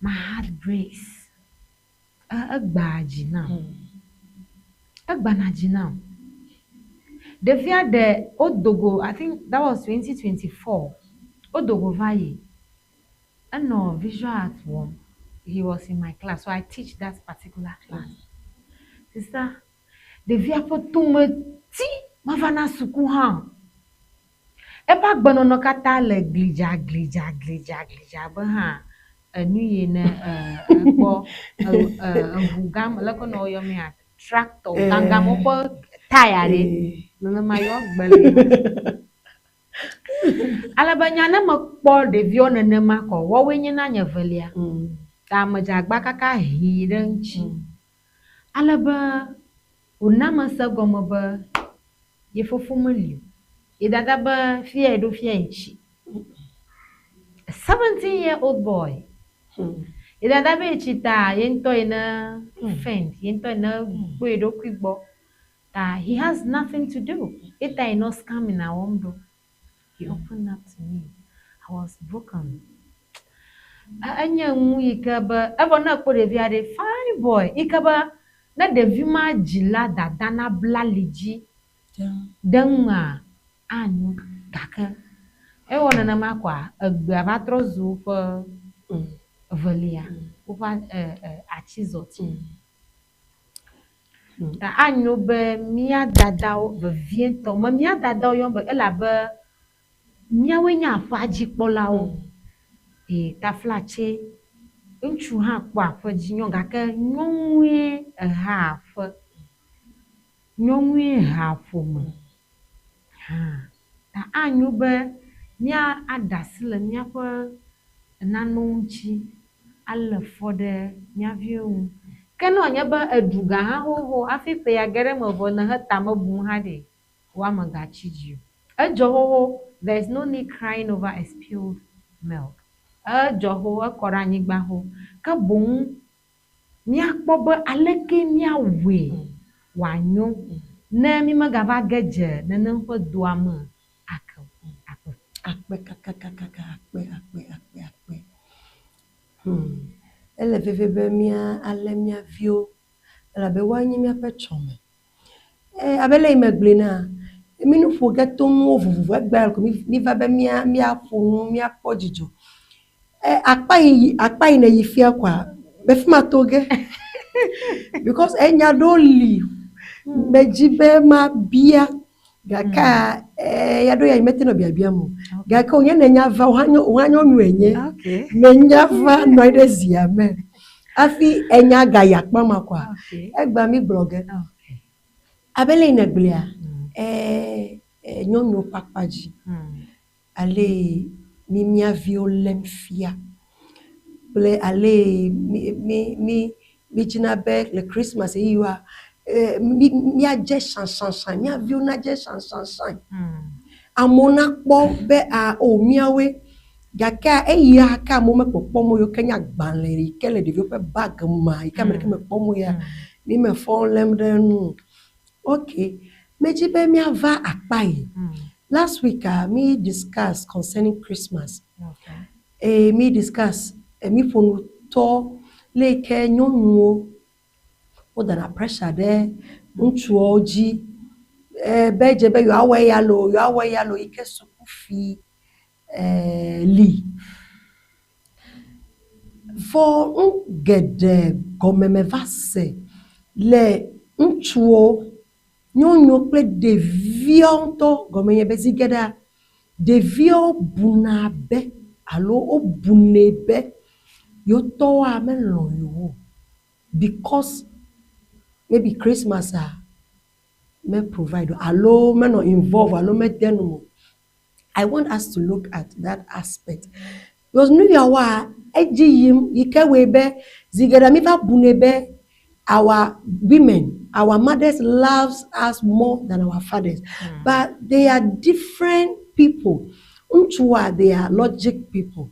my heart breaks. Egbaa dzi nam. Egbana dzi nam. Ɖevia ɖe wodo go, I think that was 2024. Wodo go va yi. Enɔ visual art wɔm. He was in my class, so I teach that particular class. Sister, ɖevia ƒe tome ti mevana suku hã o. Eƒe agbenɔnɔ katã le glidza glidza glidza glidza be hã enu yi ne ekpɔ eʋu gã me leke nɔ woyɔ mea tractor gãgã me woƒe taya ɖe nenema yɔ gbe le. Ale be nya ne mekpɔ ɖeviwo nenema kɔ woawoe nye na nye velia. Ta medze agba kaka hii ɖe eŋuti. Ale be wòna mese egɔme be ye fofo meli o. Ye dada be fia ye ɖo fia ye tsi. A 17 year old boy. Ye dada be yetsi ta ye ŋutɔ yi ne fend, ye ŋutɔ yi ne kpɔ ye ɖokui gbɔ. Ta he has nothing to do. Ye ta yi nɔ scamming awɔm ɖo. He opened up to me. I was broken. Enye nu yi ke be evɔ ne ekpɔ ɖevi aɖe fine boy yi ke be ne ɖevi ma dzila dada nabla ali dzi ɖe ŋua anyo gake ewɔ nenema koa egbea va trɔ zu woƒe evelia woƒe atizɔti. Ta anyo be mía dadawo vevietɔ me mía dadawo yɔm be elabe míawoe nye aƒea dzikpɔlawo. Ee taflatse ŋutsu hã kpɔ aƒe dzi nyɔ gake nyɔnue ehea aƒe. Nyɔnue hea ƒome hã. Ta anyo be mía aɖe asi le míaƒe nanewo ŋuti alé fɔ ɖe mía viwo ŋu. Ke ne wònye be eɖu ga hã xoxo hafi ƒe ya ge ɖe eme vɔ nèhe tame bum hã ɖe, woame gatsi dzi o. Edzɔ xoxo, there is no need crying over a spilled milk. Edzɔ xoxo, ekɔ ɖe anyigba xoxo. Ke boŋ míakpɔ be aleke míawɔe wòanyo ne mímegava ge dze nenem ƒe doa me ake o. Akpe. Akpe kakakakaka, akpe, akpe, akpe, akpe. Ele veve be mía alé mía viwo elabe woanye míaƒe tsɔme. E, abe le yi megblɔe na, mi nu ƒo ge to nuwo vovovo egbea ko mi mi va be mía míaƒo nu, míakpɔ dzidzɔ. E, akpa yi ne yi fia koa, be fi ma to ge. Because enya ɖewo li medzi be mabia gake ya ɖo ya yi mete nɔ biabiam o. Gake wònye ne nya va, wò hã nyɔnu enye. Okay. Ne nya va nɔ anyi ɖe zia me hafi enya gayi akpa ma koa, Okay. egbea mi gblɔ ge. Okay. Abe le yi ne gblɔa, nyɔnuwo ƒe akpa dzi. Ale mi mía viwo lém fia kple ale mi mi mi mi dzina be le Christmas ɣeyiɣiwoa, mi míadze xaxaxa, mía viwo nadze xaxaxa. Amewo nakpɔ be a o míawoe. Gake eya ke amewo mekpɔkpɔm o yiwo ke nye agbalẽ yi ke le ɖeviwo ƒe bag me yi ke ame ɖeke mekpɔm o ya, mi me fɔ lém ɖe enu o. Okay, medzi be míava akpa yi. Last week, mi discuss concerning Christmas. Okay. Mi discuss, mi ƒo nu tɔ le yi ke nyɔnuwo wodana pressure ɖe ŋutsuwo dzi be dze be yewoawɔ eya loo, yewoawɔ eya loo yi ke sukufi li. Vɔ nu geɖe gɔme meva se le ŋutsuwo, nyɔnuwo kple ɖeviwo ŋutɔ gɔme nye be zi geɖea, ɖeviwo buna be alo wobunɛ be yewo tɔwoa melɔ̃ yewo o because maybe Christmas a me provide o alo menɔ involve alo mede nu me o. I want us to look at that aspect because nu yawoa edzi yim yi ke wɔe be zi geɖe mi va bunɛ be our women, our mothers loves us more than our fathers, but they are different people. Ŋutsua, they are logic people,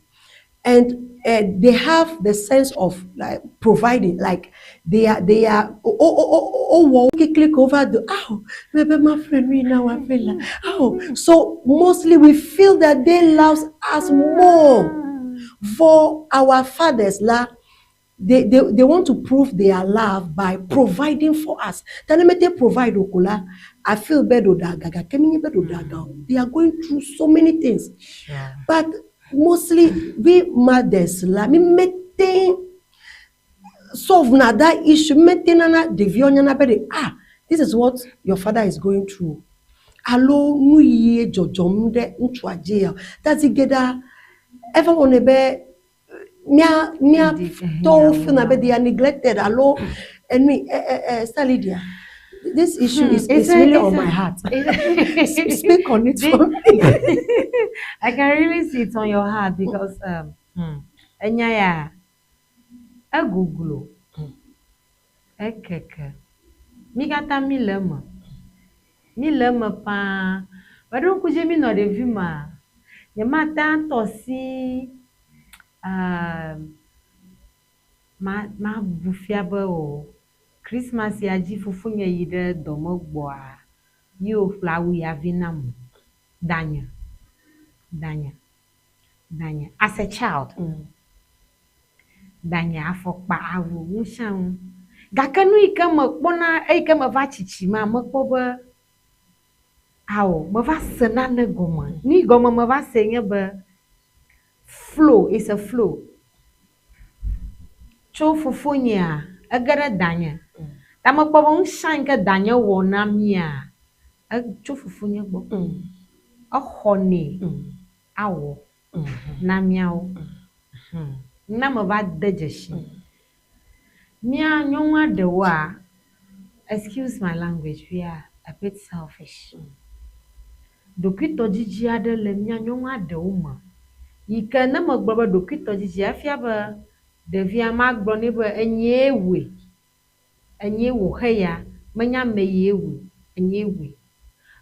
and they have the sense of like providing, like they are oh oh oh click over the oh maybe my friend we now I feel like, oh, so mostly we feel that they love us more. For our fathers la, they want to prove their love by providing for us. Tell them they provide okola. I feel better gaga. They are going through so many things. But mostly we mothers la mi mete solve na that issue mete nana ɖeviwo nyana be de ah, this is what your father is going through. Alo nu yie dzɔdzɔm ɖe ŋutsua dzi ya. Tati geɖea eva wɔnɛ be mía mía tɔwo feel na be they are neglected alo enui ẹ Lydia, this issue is It's is really on my heart. Speak on it for me. I can really see it on your heart because enya ya eguglo ekeke mi katã mi le eme mi le eme paa meɖo ŋku dzi mi nɔ ɖevi ma nyemate atɔ si ma mabu fia be o Christmas ya dzi fofonye yi ɖe dɔme gbɔa ye wòƒle awu ya vi nam o. Danye danye danye as a child danye afɔkpa awu nu sia nu gake nu yi ke mekpɔna eyi ke meva tsitsi ma mekpɔ be awo meva se nane gɔme nu yi gɔme meva se nye be flow is a flow tso fofonyea ege ɖe danye ta mekpɔ be nu sia nu yi ke danye wɔ na mía etso fofonye gbɔ exɔnɛ awɔ na míawo. Na meva de dzesi mía nyɔnua ɖewoa, excuse my language, we are a bit selfish. Ɖokuitɔdzidzi aɖe le mía nyɔnua ɖewo me yi ke ne megblɔ be ɖokuitɔdzidzi efia be ɖevia magblɔ nɛ be enyee wɔe enyee wɔ xeya menye ame yie wɔe enyee wɔe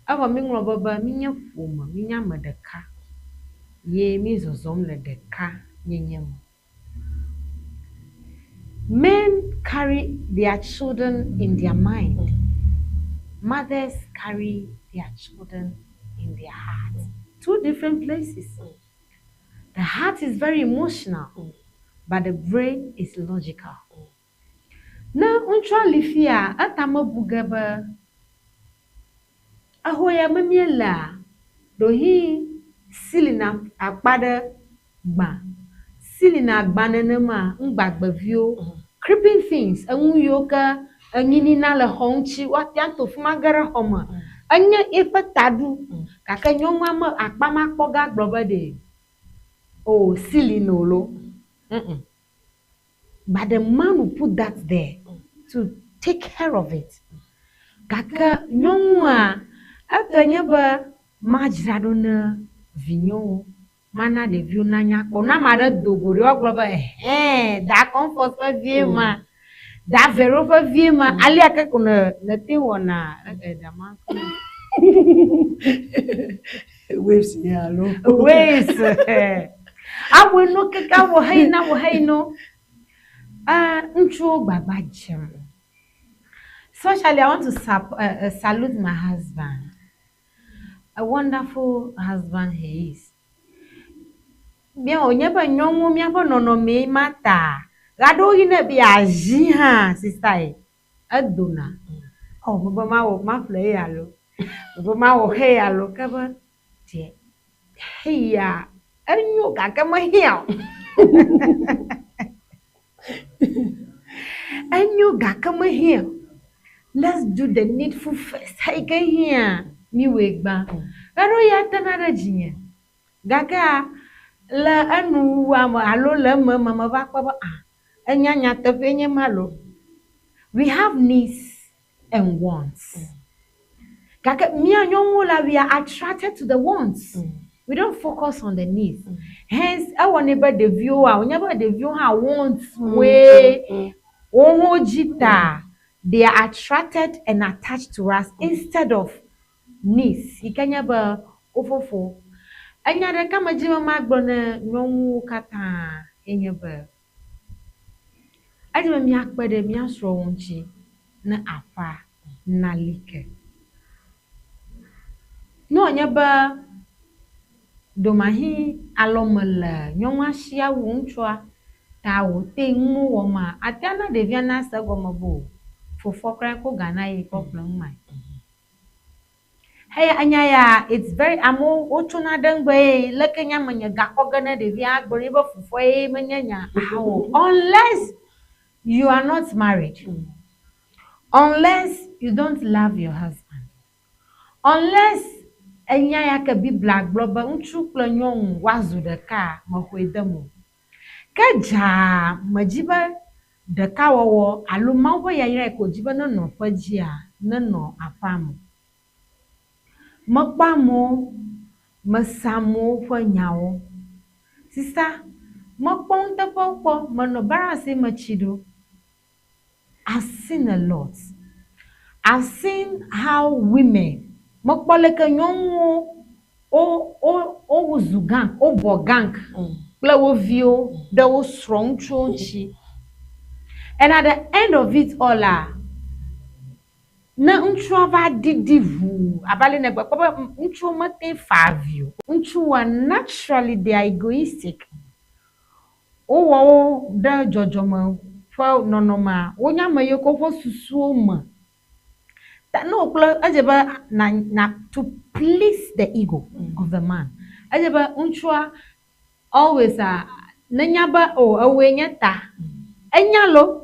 evɔ mi ŋlɔ be be míenye ƒome míenye ame ɖeka ye mi zɔzɔm le ɖeka nyenye me. Men carry their children in their mind. Mothers carry their children in their heart. Two different places. The heart is very emotional, but the brain is logical. Ne ŋutsua li fia, etame bu ge be exɔ ya me míelea, ɖewohĩ silina akpa ɖe gbã. Silina gbã nenema, ŋugbagbeviwo, creeping things, enu yiwo ke enyinina le xɔ ŋuti, woate ato fi ma ge ɖe xɔ me. Enye eƒe taɖu gake nyɔnua me akpa ma kpɔ ge agblɔ be ɖe o silina o lo. Mm-mm. But the man will put that there to take care of it. Gake nyɔnua etɔe nye be madzra ɖo ne vinyewo, mana ɖeviwo nanya kpɔ. Ne ame aɖe do go ɖe woagblɔ be ɛhɛn da Comfort ƒe vie ma, da Vero ƒe vie ma. Alea ke ko ne nete wɔna eɖa ma. Waves ye alo. Waves. Awɔe no keke awɔ heyina awɔ heyino. Ŋutsuwo gbagba dzem. Especially, I want to salute my husband. A wonderful husband he is. Bia wònye be nyɔnuwo míaƒe nɔnɔmee ma ta. Ɣeaɖewoɣi ne be yeazi hã sista ye, edona. Oh, mebe mawɔ maƒle ye alo, mebe mawɔ xe alo ke be dze heya enyo gake mehiã o. Enyo gake mehiã o. Let's do the needful first. Heyi ke hiã míwɔe gbã. Ɣeaɖewoɣi atena ɖe dzinye. Gakea le enuwuwua me alo le ememe meva kpɔ be ah enya nyateƒee nye ma lo. We have needs and wants. Gake mía nyɔnuwo la we are attracted to the wants. We don't focus on the needs. Hence ewɔnɛ be ɖeviwoa wònye be ɖeviwo hã wants woe wo hã dzi ta they are attracted and attached to us instead of needs yi ke nye be wo fofo. Enya ɖeka medzi be magblɔ ne nyɔnuwo katã ye nye be edze be míakpe ɖe mía srɔ̃wo ŋuti ne aƒea nali ke. Ne wònye be ɖomahi alɔme le nyɔnua si awu ŋutsua ta wòte nuwo wɔma, ate ana ɖevia nase egɔme be o fofoa kura ko ga na ye kɔ ƒle nu mae. Heya enya ya it's very amewo wotsona ɖe ŋgbe ye leke nye ame nye gakɔ ge ne ɖevia agblɔ nɛ be fofoa ye menye nya awɔ unless you are not married, unless you don't love your husband, unless enya ya ke Biblia gblɔ be ŋutsu kple nyɔnu woazu ɖeka mexɔe de me o. Ke dzaa medzi be ɖekawɔwɔ alo Mawu ƒe yayra yi ke wòdzi be nenɔ ƒe dzia nenɔ aƒea me. Mekpɔ amewo, mese amewo ƒe nyawo. Sista, mekpɔ nuteƒewo kpɔ, menɔ barasi me tsi ɖo. I've seen a lot. I've seen how women mekpɔ leke nyɔnuwo wo wo wozu gang, wobɔ gang kple wo viwo ɖe wo srɔ̃ ŋutsuwo ŋuti. And at the end of it all la, ne ŋutsua va ɖiɖi ʋuu abe ale ne gbe kpɔ be ŋutsuwo mete fa avi o. Ŋutsuwoa naturally they are egoistic. Wowɔ wo ɖe dzɔdzɔme ƒe nɔnɔmea, wonye ame yiwo ke woƒe susuwo me. Ta ne wò kple edze be na na to please the ego of the man. Edze be ŋutsua always a nenya be o ewɔe nye ta. Enya lo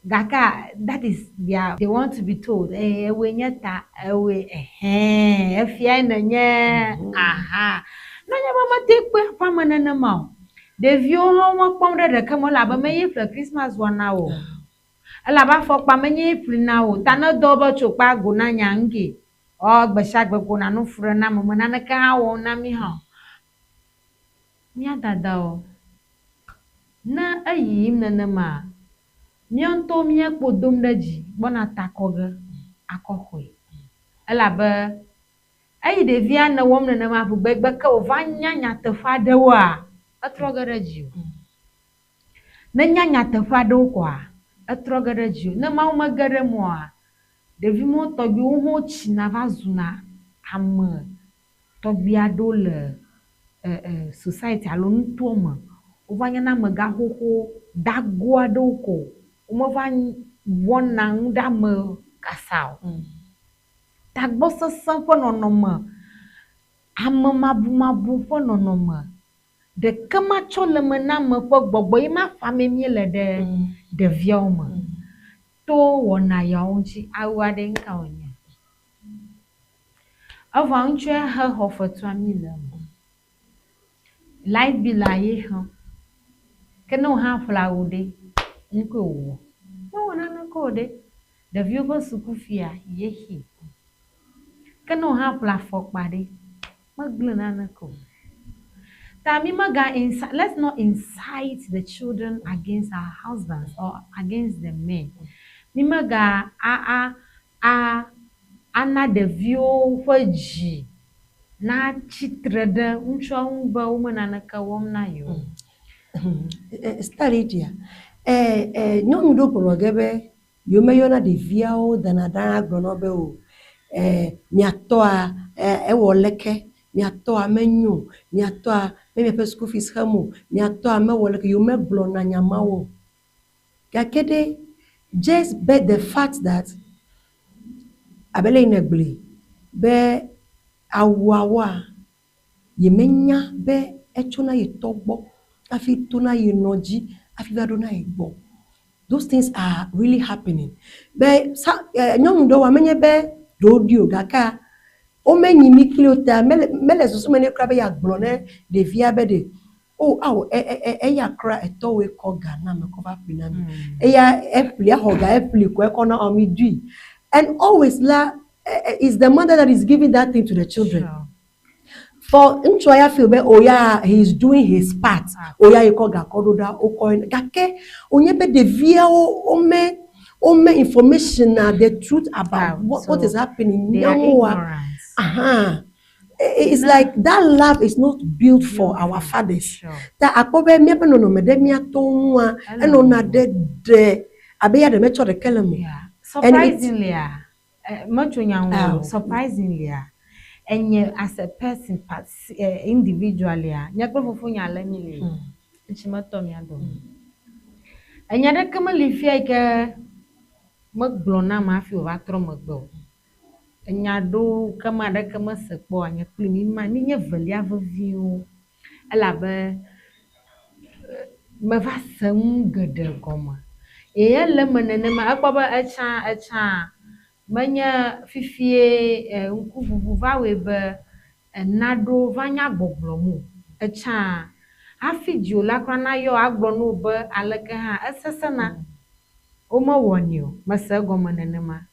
gakea that is their they want to be told eh ewɔe nye ta ewɔe ɛhɛn efiae nenye aha. Nenye be mete kpɔe aƒea me nenema o. Ɖeviwo hã womekpɔm ɖe ɖeke me o elabe menye ƒle Christmas wɔna o. Elabe afɔkpa menye ye ƒli na wo o. Ta ne dɔ be tso kpe ago na nya ŋke ɔ gbe sia gbe ko nanu fu ɖe na ame me naneke hã wɔm na mí hã o. Mía dadawo, ne eyiyim nenema, míawo ŋutɔwo míekpo dom ɖe dzi gbɔna ta kɔ ge akɔ xɔe. Elabe eyi ɖevia ne wɔm nenema ʋugbegbe ke wòva nya nyateƒe aɖewoa, etrɔ ge ɖe dzi o. Ne nya nyateƒe aɖewo koa, etrɔ ge ɖe dzi o. Ne Mawu mege ɖe eme oa, ɖevi mawo tɔgbiwo hã wotsina va zuna ame Tɔgbi aɖewo le e e society alo nutoa me wova nyena amegãxoxo dago aɖewo ko womeva wɔna nu ɖe ame kasa o. Tagbɔsesẽ ƒe nɔnɔme, amemabumabu ƒe nɔnɔme, ɖeke matsɔ le eme na ame ƒe gbɔgbɔ ye ma ƒã míele ɖe ɖeviawo me. To wɔna yawo ŋuti awu aɖe ŋka wònye. Evɔ ŋutsua he xɔ fetua mi le eme. Light bill a ye xe. Ke ne wò hã ƒle awu ɖe, nu ke wòwɔ? Mewɔ naneke o ɖe. Ɖeviwo ƒe sukufia ye xee. Ke ne wò hã ƒle afɔkpa ɖe, megblẽ naneke o. Ta mi mega incite, let's not incite the children against our husbands or against the men. Mi mega a a a ana ɖeviwo ƒe dzi natsi tre ɖe ŋutsuawo ŋu be wome naneke wɔm na yewo. Star Lydia, nyɔnu ɖewo gblɔ ge be yewo meyɔna ɖeviawo dana ɖa gblɔna be o miatɔa ewɔ leke, miatɔa menyo, miatɔa me miaƒe school fees xem o, miatɔa mewɔ leke, yewo megblɔna nya mawo o. Gake ɖe just be the fact that abe le yi ne gblɔe be awuawoa yemenya be etsona ye tɔ gbɔ hafi tona ye nɔ dzi hafi va ɖona ye gbɔ. Those things are really happening. Be sa nyɔnu ɖewoa menye be ɖewo ɖi o gakea womenyi mi kpli wo ta mele mele susu me ne kura be yeagblɔ ne ɖevia be ɖe o awo eya kura etɔwoe kɔ ga na me kɔ va ƒle na mi. Eya eƒli exɔ ga eƒli ko ekɔ na mi dui. And always la is the mother that is giving that thing to the children. Sure. For ŋutsua ya feel be oh yeah, he is doing his part. Oh yeah, yekɔ ga kɔ ɖo ɖa wokɔ gake wònye be ɖeviawo wome wome information na the truth about what is happening. They are Nyawoa. ignorant. Aha. It's like that love is not built for our fathers. Sure. Ta akpɔ be míaƒe nɔnɔme ɖe míatɔ ŋua enɔna ɖe ɖe abe ya ɖe metsɔ ɖeke le me. Yeah. And it's- Surprisingly, metso nya ŋu o. Ah. Surprisingly, enye as a person, individually, nye kple fofonye ale mi le. Ŋutsi metɔ mía dome. Enya ɖeke meli fia yi ke megblɔ nam hafi wòva trɔ megbe o. Enya ɖewo ke ame aɖeke mese kpɔ o, nye kpli mi ma mi nye velia veviwo elabe meva se nu geɖe gɔme. Ye ele eme nenema ekpɔ be etsã etsã menye fifie ŋkuʋuʋu va wɔe be naɖewo va nya gbɔgblɔm o. Etsã hafi dziwòla kura nayɔ agblɔ na wò be aleke hã esesẽna. Womewɔnɛ o. Mese egɔme nenema.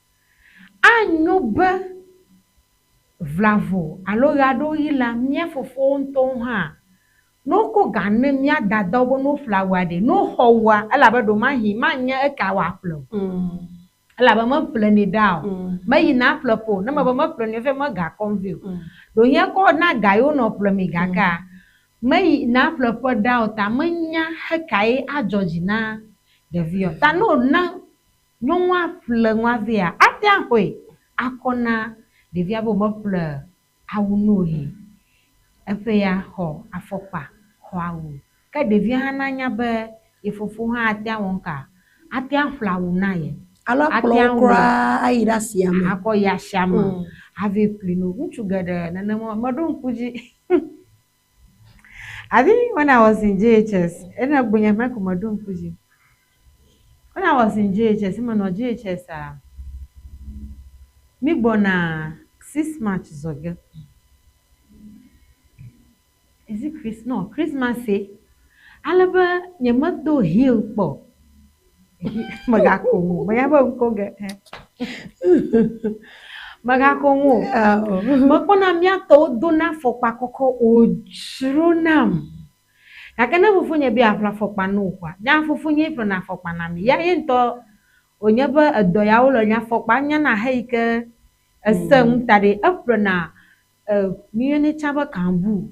Anyo be vlavo alo ɣeaɖewoɣi la mía fofowo ŋutɔwo hã ne wokɔ ga ne mía dadawo be ne woƒle awua ɖe, ne woxɔ wua elabe ɖewomahi manye eka wòaƒle o. Elabe meƒlenɛ ɖa o. Meyina ƒleƒe o. Ne mebe meƒlenɛ fia mega kɔm vɛ o. Ɖewohĩ ekɔ na ga ye wonɔ ƒlemee gakea meyina ƒleƒe ɖa o ta menya hekae adzɔ dzi na ɖevia o. Ta ne wòna nyɔnua ƒle nua vɛa, ate axɔe akɔ na ɖevia be womeƒle awu no he. Eƒe ya xɔ afɔkpa, xɔ awu. Ke ɖevia hã nanya be ye fofo hã ate awɔ nuka? Ate aƒle awu na ye. Alo akplɔ wo kura ayi ɖe asia me. Akɔ yi asia me ava ƒli no. Ŋutsu geɖe nenema meɖo ŋku dzi. I think when I was in JHS, ena gbonya me ko meɖo ŋku dzi. When I was in JHS, menɔ JHS a, mi gbɔna 6 March zɔ ge. Is it Chris? No, Christmas eh. Ale be nyemedo heel kpɔ. Megako ŋu, menya be ŋkɔ ge. Megako ŋu o. Mekpɔna mía tɔwo dona afɔkpa kɔkɔ wòdzronam. Gake ne fofonye be yeaƒle afɔkpa na wò koa, nya fofonye ƒlena afɔkpa na mi. Ya ye ŋutɔ wònye be edɔ yawo le nye afɔkpa nyana he yi ke ese ŋuta ɖe eƒlena mi yɔnɛ tsã be kambu.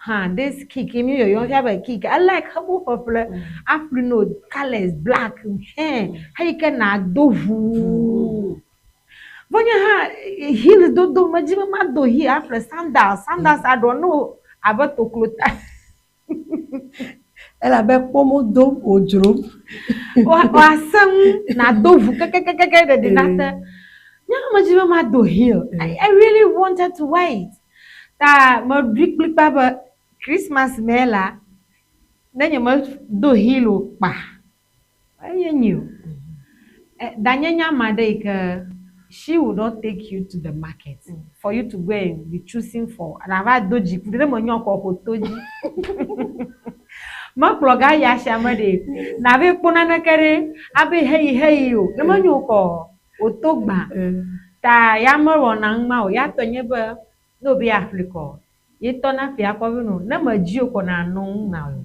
Hã this kick mi yɔyɔm fia be kick. Elike xewo ƒeƒle aƒle no colours black hɛn he yi ke nado ʋuu. Vɔ nye hã heel dodo medzi be mado heel aƒle sandals, sandals aɖɔ ne wo abe toklota. Elabe kpɔ mo dom wòdzrom. Wòasẽ ŋu nàdo ʋu kekekeke ɖeɖi nate. Nye hã medzi be mado heel. I really wanted to wear it. Ta meɖoe kplikpa be Christmas me la, ne nyemedo heel o kpa, eye nyi o. Danye nye ame aɖe yi ke she would not take you to the market for you to go and be choosing for nava do dziku ɖe ne menyɔ kɔ ƒo to dzi. Mekplɔ ga yi asia me ɖe nave kpɔ naneke ɖe abe heyi heyi o ne menyo kɔ wòto gbã. Ta ya mewɔna nu ma o. Ya tɔ nye be ne wòbe yeaƒli kɔ ye tɔ na ƒe akɔ be no ne medzi o kɔ nanɔ ŋu na o.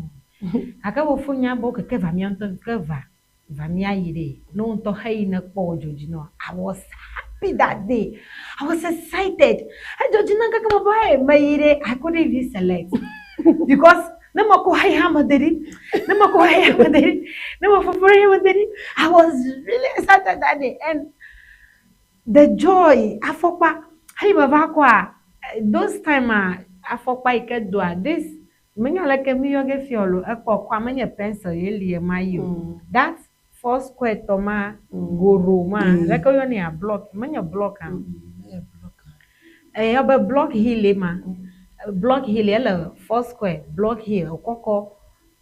Gake fofonye be keke va mía ŋutɔ ke va va míayi ɖe ne wo ŋutɔ heyi ne kpɔ wò dzodzi nɔ. I was happy that day. I was excited. Edzɔ dzi nam kaka mebe hey meyi ɖe I couldn't even select because ne mekɔ heyi hã mede ɖi, ne mekɔ heyi hã mede ɖi, ne mefofo ɖe mede ɖi. I was really excited that day and the joy afɔkpa heyi meva kɔa those time a afɔkpa yi ke doa this menya leke mi yɔ ge fia o lo ekɔ kɔa menye pencil ye li ɣema yi o. That four square tɔ ma goro ma leke woyɔnɛ block menye block a. Eyɔ be block heel ye ma. Block heel ele four square block heel kɔkɔ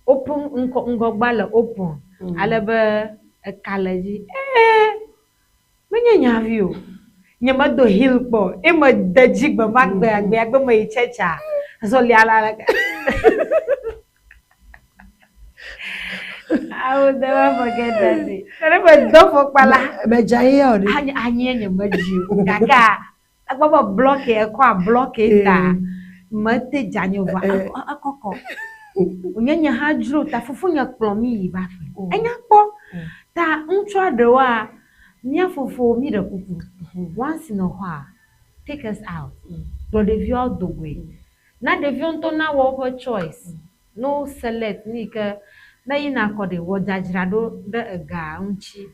open ŋkɔ ŋgɔgbea le open ale be eka le edzi. Ee menye nyavi o. Nye medo heel kpɔ o. Ye mede dzi gbe ma gbe gbea gbe meyi church-a azɔlia la leke. I will never forget that day. Ne medo afɔkpa la. Medze anyi ya o ɖe. Anyi anyi nye medzi o. Gake ekpɔ be block ekɔa block ta mete dze anyi o vɔa ekɔkɔ. Wònye nye hã dzro ta fofonye kplɔ mi yi va ƒe. Enya kpɔ ta ŋutsua ɖewoa mía fofo mi ɖe kuku. Once in a while take us out. Kplɔ ɖeviawo do goe. Na ɖeviwo ŋutɔ nawɔ woƒe choice. Ne wo select nu yi ke ne yina kɔ ɖe wɔ dzadzraɖo ɖe ega ŋuti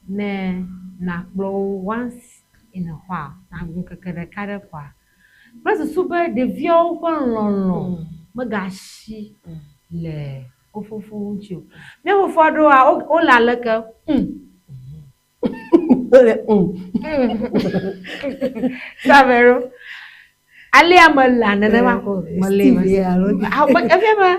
ne nakplɔ wo once in a while nagu ŋkeke ɖeka ɖe kɔa. Kple susu be ɖeviawo ƒe lɔlɔ megasi le wo fofo ŋuti o. Mía fofo aɖewoa wole aleke Wole Savero. Alea melea nenema ko mele. Steve alo. Efia be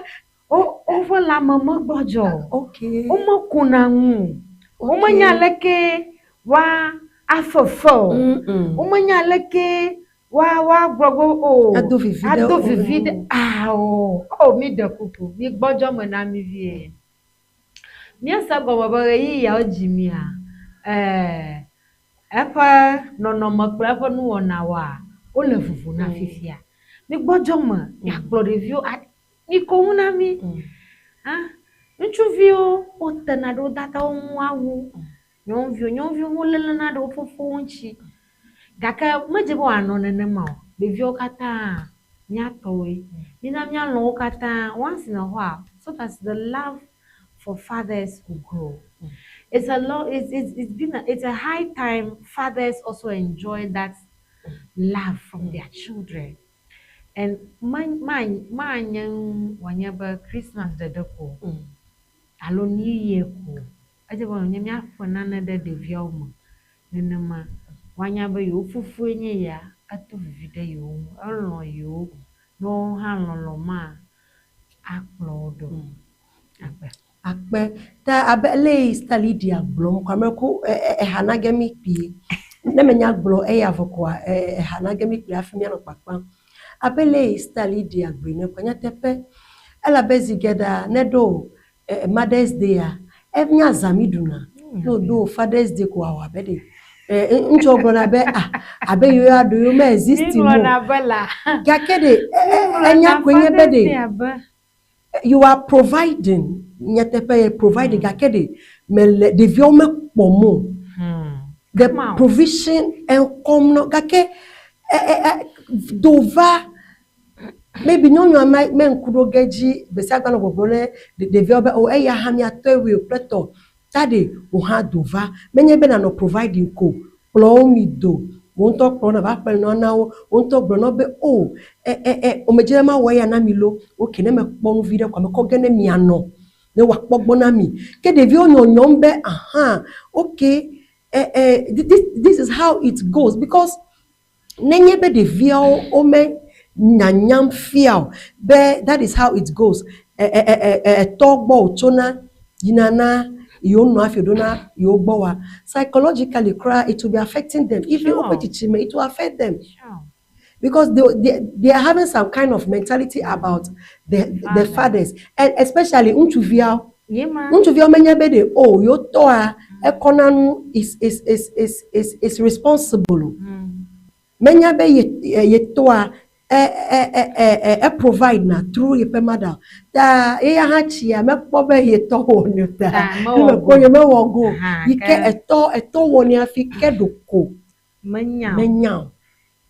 woƒe lãme megbɔdzɔ o. Okay. Womekuna ŋu o. Womenya aleke woa afefe o. Womenya aleke woa woagblɔ be o. Ado vivi ɖe Ado vivi ɖe ao. O mi ɖe kuku mi gbɔdzɔ me na mi vie. Míese gɔme be ɣeyiɣiawo dzi mia eƒe nɔnɔme kple eƒe nuwɔnawoa wole vovo na fifia. Mi gbɔdzɔ me miakplɔ ɖeviwo mi ko ŋu na mi. Ŋutsuviwo wotena ɖe wo dadawo ŋu awu nyɔnuviwo. Nyɔnuviwo woléna ɖe wo fofowo ŋuti. Gake medze be wòanɔ nenema o. Ɖeviwo katã míatɔwoe. Mina míalɔ̃ wo katã once in a while so that the love for fathers will grow. It's a lot. It's, it's, it's been a, it's a high time fathers also enjoy that love from their children. And ma ma manye wòanye be Christmas ɖeɖe ko alo New Year ko. Edze be wònye míaƒe nane ɖe ɖeviawo me nenema woanya be yewo fofoe nye ya eto vivi ɖe yewo ŋu elɔ̃ yewo ne woawo hã lɔlɔ̃ ma akplɔ wo ɖo. Akpe. Akpe. Ta abe le yi Sister Lydia gblɔm kɔ ame ko eha na ge mi kpuie. Ne menya gblɔ eya vɔ koa eha na ge mi kpuie hafi míanɔ kpakpam. Abe le yi Sister Lydia gblɔe ne kɔ nyateƒe elabe zi geɖea ne ɖo Mother's Day-a enye azã mi ɖuna. Ne wòɖo Father's Day ko awɔ abe ɖe ŋutsuwo gblɔna be ah abe yewo ya ɖo yewo me exist mo. Mígblɔna be la. Gake ɖe enya koe nye be ɖe you are providing nyateƒe ye providing gake ɖe mele ɖeviawo mekpɔm o. The provision eŋkɔm nɔ gake do va maybe nyɔnua me me ŋku ɖo ge dzi gbe sia gbe anɔ gbɔgblɔm ne ɖeviawo be o eya hã miatɔe wui o kple tɔ ta ɖe wò hã do va menye be nànɔ providing ko. Kplɔ wo mi do. Wo ŋutɔ kplɔ na va ƒle nua na wo. Wo ŋutɔ gblɔ na wo be o e e e womedzi be mawɔ eya na mi lo. Ok ne mekpɔ nu vi ɖe koa mekɔ ge ne mianɔ ne wòakpɔ gbɔ na mi. Ke ɖeviwo nyɔnyɔm be aha ok eh, eh, this is how it goes because nenye be ɖeviawo wome nyanyam fia o be that is how it goes etɔ gbɔ wòtsona yina na yewo nɔ hafi ɖona yewo gbɔ wa psychologically kura it will be affecting them even woƒe tsitsime it will affect them because they are having some kind of mentality about the fathers and especially ŋutsuviawo ŋutsuviawo menya be ɖe o yewo tɔa ekɔna nu is responsible o menya be ye ye tɔa e e e e e provide na through yeƒe mother ta eya hã tsia mekpɔ be ye tɔ wɔnɛ o ta mekpɔ ye mewɔ go yi ke etɔ etɔ wɔnɛ hafi ke ɖoko menya menya o.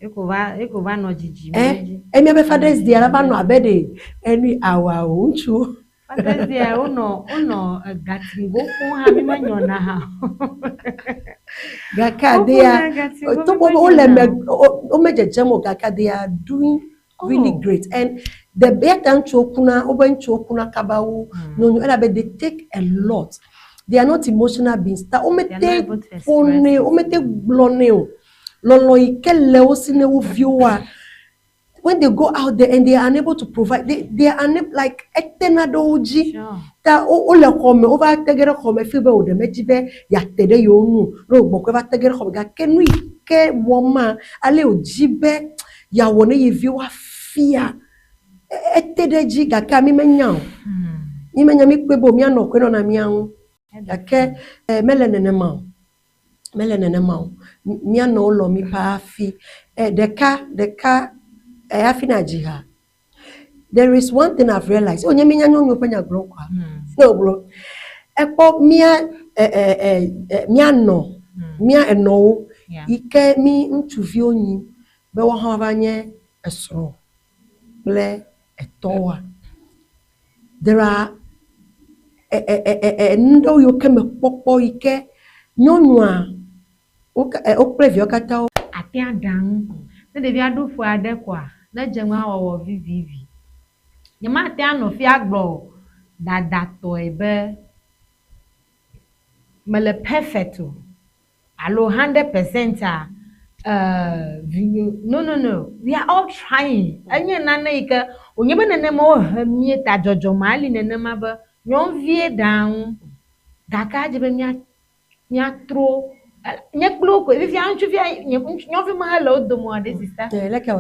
Eko va eko va nɔ dzidzim ɖe edzi. Emiabe Father's Day la va nɔ abe ɖe enui awa o ŋutsuwo. Father's Day wonɔ wonɔ egatingo ƒom hã mi menyɔna hã. Gake adea togbɔ be wole me womedzedzem o gake they are doing really great and the eya ta ŋutsuwo kuna wobe ŋutsuwo kuna kaba wu nyɔnu elabe they take a lot. They are not emotional beings. Ta womete ƒonɛ womete gblɔnɛ o. Lɔlɔ yi ke le wo si ne wo viwoa when they go out there and they are unable to provide they are unable like etena ɖe wo dzi ta wole xɔ me wova tege ɖe xɔ me fi be wòɖe medzi be yeate ɖe yewo ŋu ne wògbɔ ko va tege ɖe xɔ me gake nu yi ke wɔma ale wòdzi be yeawɔ ne ye viwo afia ete ɖe edzi gake mi menya o mi menya mi kpɔe be míanɔ koe nɔna mía ŋu gake mele nenema o mele nenema o míanɔwo lɔ mi ƒe hafi ɖeka ɖeka hafi na dzi ha there is one thing I've realized wonye míenya nyɔnuwo ƒe nya gblɔm koa ne wògblɔ ekpɔ mía míanɔ mía enɔwo yi ke mí ŋutsuviwo nyi be woawo hã va nye esrɔ̃ kple etɔwoa there are nu ɖewo yiwo ke me kpɔkpɔ yi ke nyɔnua wo kple viawo katã ate aɖaŋu ne ɖevia ɖo ƒe aɖe koa ne dze nua wɔwɔ vivivi nyemate anɔ fia gblɔ dadatɔe be mele perfect o alo 100% a no, we are all trying. Enye nane yi ke wònye be nenema wohe mí ta dzɔdzɔme ali nenema be nyɔnuvie ɖaa ŋu gake adze be mía míatrɔ nye kple wo koe fifia ŋutsuvia nye nyɔnuvi me hele wo dome oa ɖe sista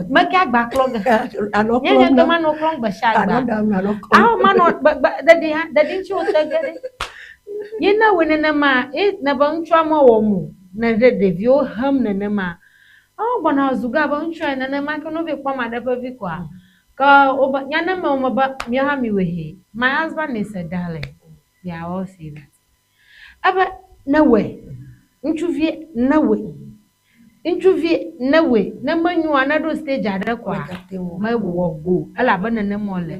meke agba klɔ ge nye nye ŋutɔ manɔ klɔm gbe sia gbe awo manɔ gbe ɖeɖi hã ɖeɖi ŋuti wote ge ɖe ye ne wɔ nenema ye ne be ŋutsua mewɔm o ne ɖe ɖeviwo hem nenema ewo gbɔna zu ge abe ŋutsua nenema ke ne wova kpɔ ame aɖe ƒe vi koa ke wobe nya ne me me be míawo hã mi wɔe he my husband is a darling we are all say that ebe ne wɔe ŋutsuvie ne wɔe ŋutsuvie ne wɔe ne menyoa ne ɖo stage aɖe koa mewɔ go elabe nenema wòle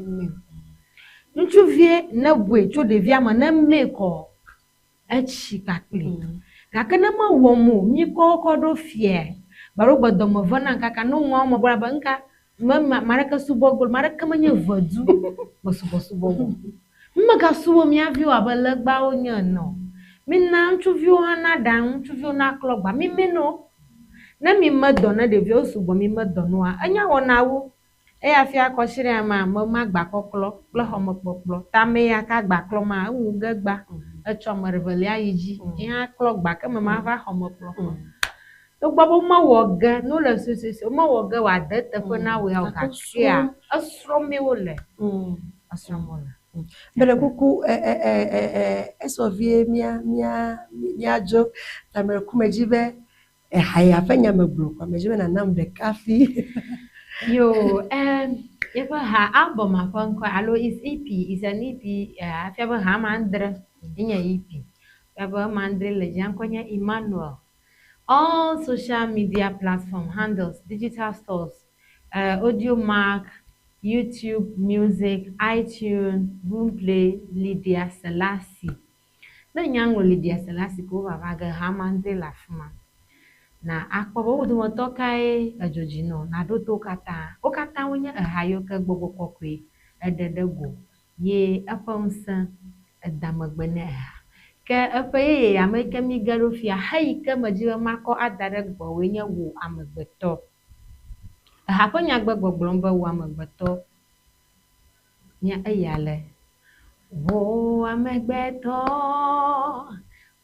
ŋutsuvie ne wɔe tso ɖevia me ne mee kɔ etsi kpakpli gake ne mewɔm o míkɔ wo kɔ ɖo fiae gbe ɖo gbe dɔme vena kaka ne woŋua wo me gbɔ abe ŋka me ame aɖeke subɔ go ame aɖeke menye vedu me subɔsubɔ o megasubɔ mía viwo abe legbawo nye ene o mina ŋutsuviwo hã naɖa nu ŋutsuviwo naklɔ gba mi meno ne mi me dɔ ne ɖeviwo sugbɔ mi me dɔ noa enya wɔna wu eya fia kɔsiɖa ma me ma agba kɔklɔ kple xɔmekpɔkplɔ tame ya ke agba klɔ ma ewu ge gba etsɔ ame evelia yi dzi ye hã klɔ gba ke me ma va xɔme kplɔ togbɔ be womewɔ ge ne wole suesuesue womewɔ ge wòade teƒe na wo ya o gakea esrɔ̃mee wole esrɔ̃m wole. Bele kuku esɔ vie mía mía míadzo ame ku me dzi be eha ya ƒe nya me gblɔ ko ame dzi be nanam ɖeka fi. Yo, yeƒe ha album ƒe ŋkɔ alo is EP is an EP afia be ha ame adre enye EP fia be ame adre le dzi ŋkɔ nye Emmanuel. All social media platform handles, digital stores, Audiomack, YouTube Music, iTunes, Boomplay, Lydia Selassie. Ne nya ŋlɔ Lydia Selassie ko wova va ge ha ame adre le afi ma. Na akpɔ be wo dometɔ kae edzo dzi nɔ naɖo to wo katã. Wo katã wonye eha yiwo ke gbɔgbɔ kɔkɔe eɖe ɖe go ye eƒe ŋusẽ eda megbe ne eha. Ke eƒe yeyea me yi ke míge ɖo fia, heyi ke medzi be makɔ ada ɖe gbɔwòe nye wò amegbetɔ. Eha ƒe nyagbe gbɔgblɔm be wò amegbetɔ nye eya le. Wò amegbetɔ,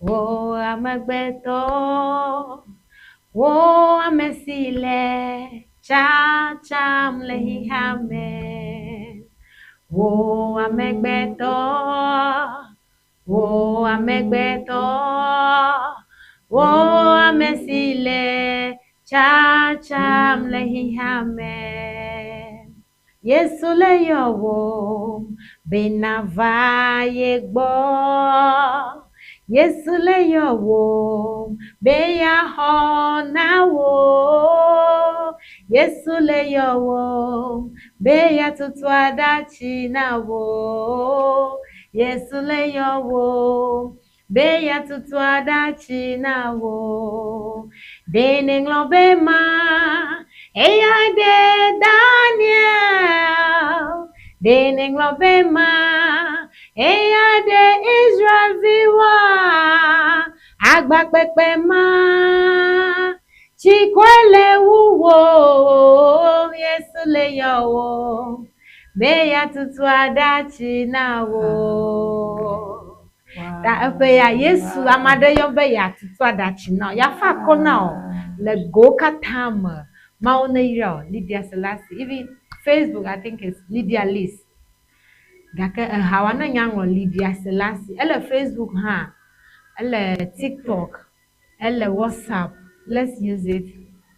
wò amegbetɔ, wò ame si le tsatsam le xexea me. Wò amegbetɔ, wò amegbetɔ, wò ame si le tsatsam le xexea me. Yesu le yɔwòm be nava ye gbɔ. Yesu le yɔwòm be yeaxɔ na wò. Yesu le yɔwòm be yeatutu aɖatsi na wò. Yesu le yɔwòm be yeatutu aɖatsi na wò. Ɖe nèŋlɔ be ma eya ɖe Daniel. Ɖe nèŋlɔ be ma eya ɖe Israelviwoa. Agba kpekpe ma tsikɔe le wuwò. Yesu le yɔwò be yeatutu aɖatsi na wò. Ta eƒe ya Yesu ame aɖe yɔ be yeatutu aɖatsi na wò, yeafa akɔ na wò le gowo katã me. Mawu neyra wò, Lydia Selassie. Even Facebook, I think it's Lydia Liz. Gake ehawoa ne nya ŋlɔ Lydia Selassie. Ele Facebook hã, ele TikTok, ele WhatsApp. Let's use it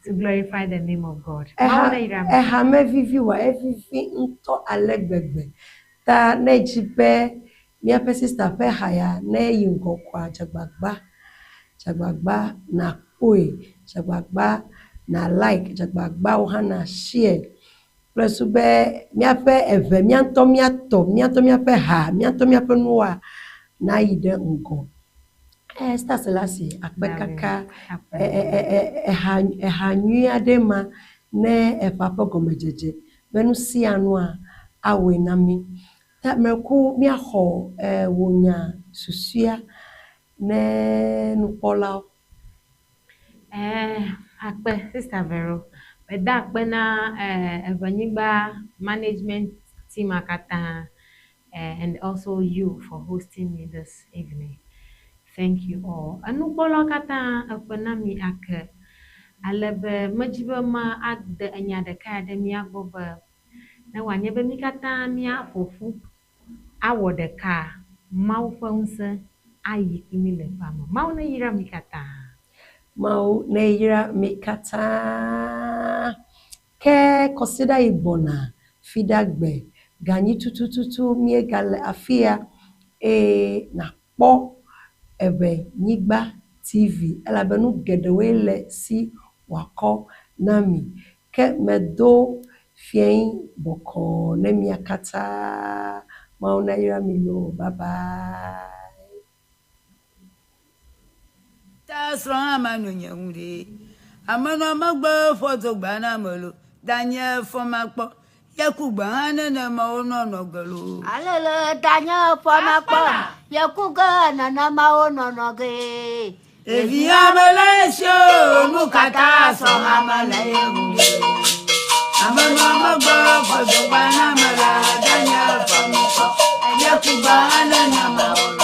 to glorify the name of God. Mawu neyra mi. Eha mevivi oa, evivi ŋutɔ ale gbegbe. Ta ne edzi be míaƒe sista ƒe ha ya ne yi ŋgɔ koa, dze agbagba, dze agbagba nàkpɔe, dze agbagba na like, dze agbagba wò hã na share kple su be míaƒe eʋe mía ŋutɔ míatɔ, mía ŋutɔ míaƒe ha, mía ŋutɔ míaƒe nuwoa nayi ɖe ŋgɔ. Esther Selassie akpe kaka eha eha nyui aɖe ma ne eƒea ƒe gɔmedzedze be nu sia nua awɔe na mí. Ta meku míaxɔ wò nya susɔea ne nukpɔlawo. Akpe Sister Vero. Meda akpe na Eʋenyigba management team katã and also you for hosting me this evening. Thank you all. Enukpɔlawo katã eƒe na mi ake ale be medzi be ma ade enya ɖeka ɖe mía gbɔ be ne wòanye be mí katã míaƒo ƒu awɔ ɖeka Mawu ƒe ŋusẽ ayi kpli mí le ƒea me. Mawu neyra mi katã. Mawu neyra mi katã. Ke kɔsiɖa yi gbɔna fiɖagbe ganyi tutututu míegale afi ya eye nàkpɔ Eʋenyigba TV elabe nu geɖewoe le si wòakɔ na mi. Ke medo fiẽ bɔkɔɔ ne mia katã. Mawu nayra mi loo. Bye bye. Ta srɔ̃ hã manɔ nye ŋu ɖe. Amenɔ megbe ƒɔ dogba na ame lo. Danye fɔ makpɔ. Ye ku gbe hã nenema wonɔnɔ ge lo. Alele danye fɔ makpɔ. Ye ku ge nenema wonɔnɔ ge. Ɖevi ame le esi o, nu katã sɔ ame le ye ŋu ɖe. Amenɔ megbe ƒɔ dogba na ame la, danye fɔ makpɔ. Ye ku gbe hã nenema wonɔ.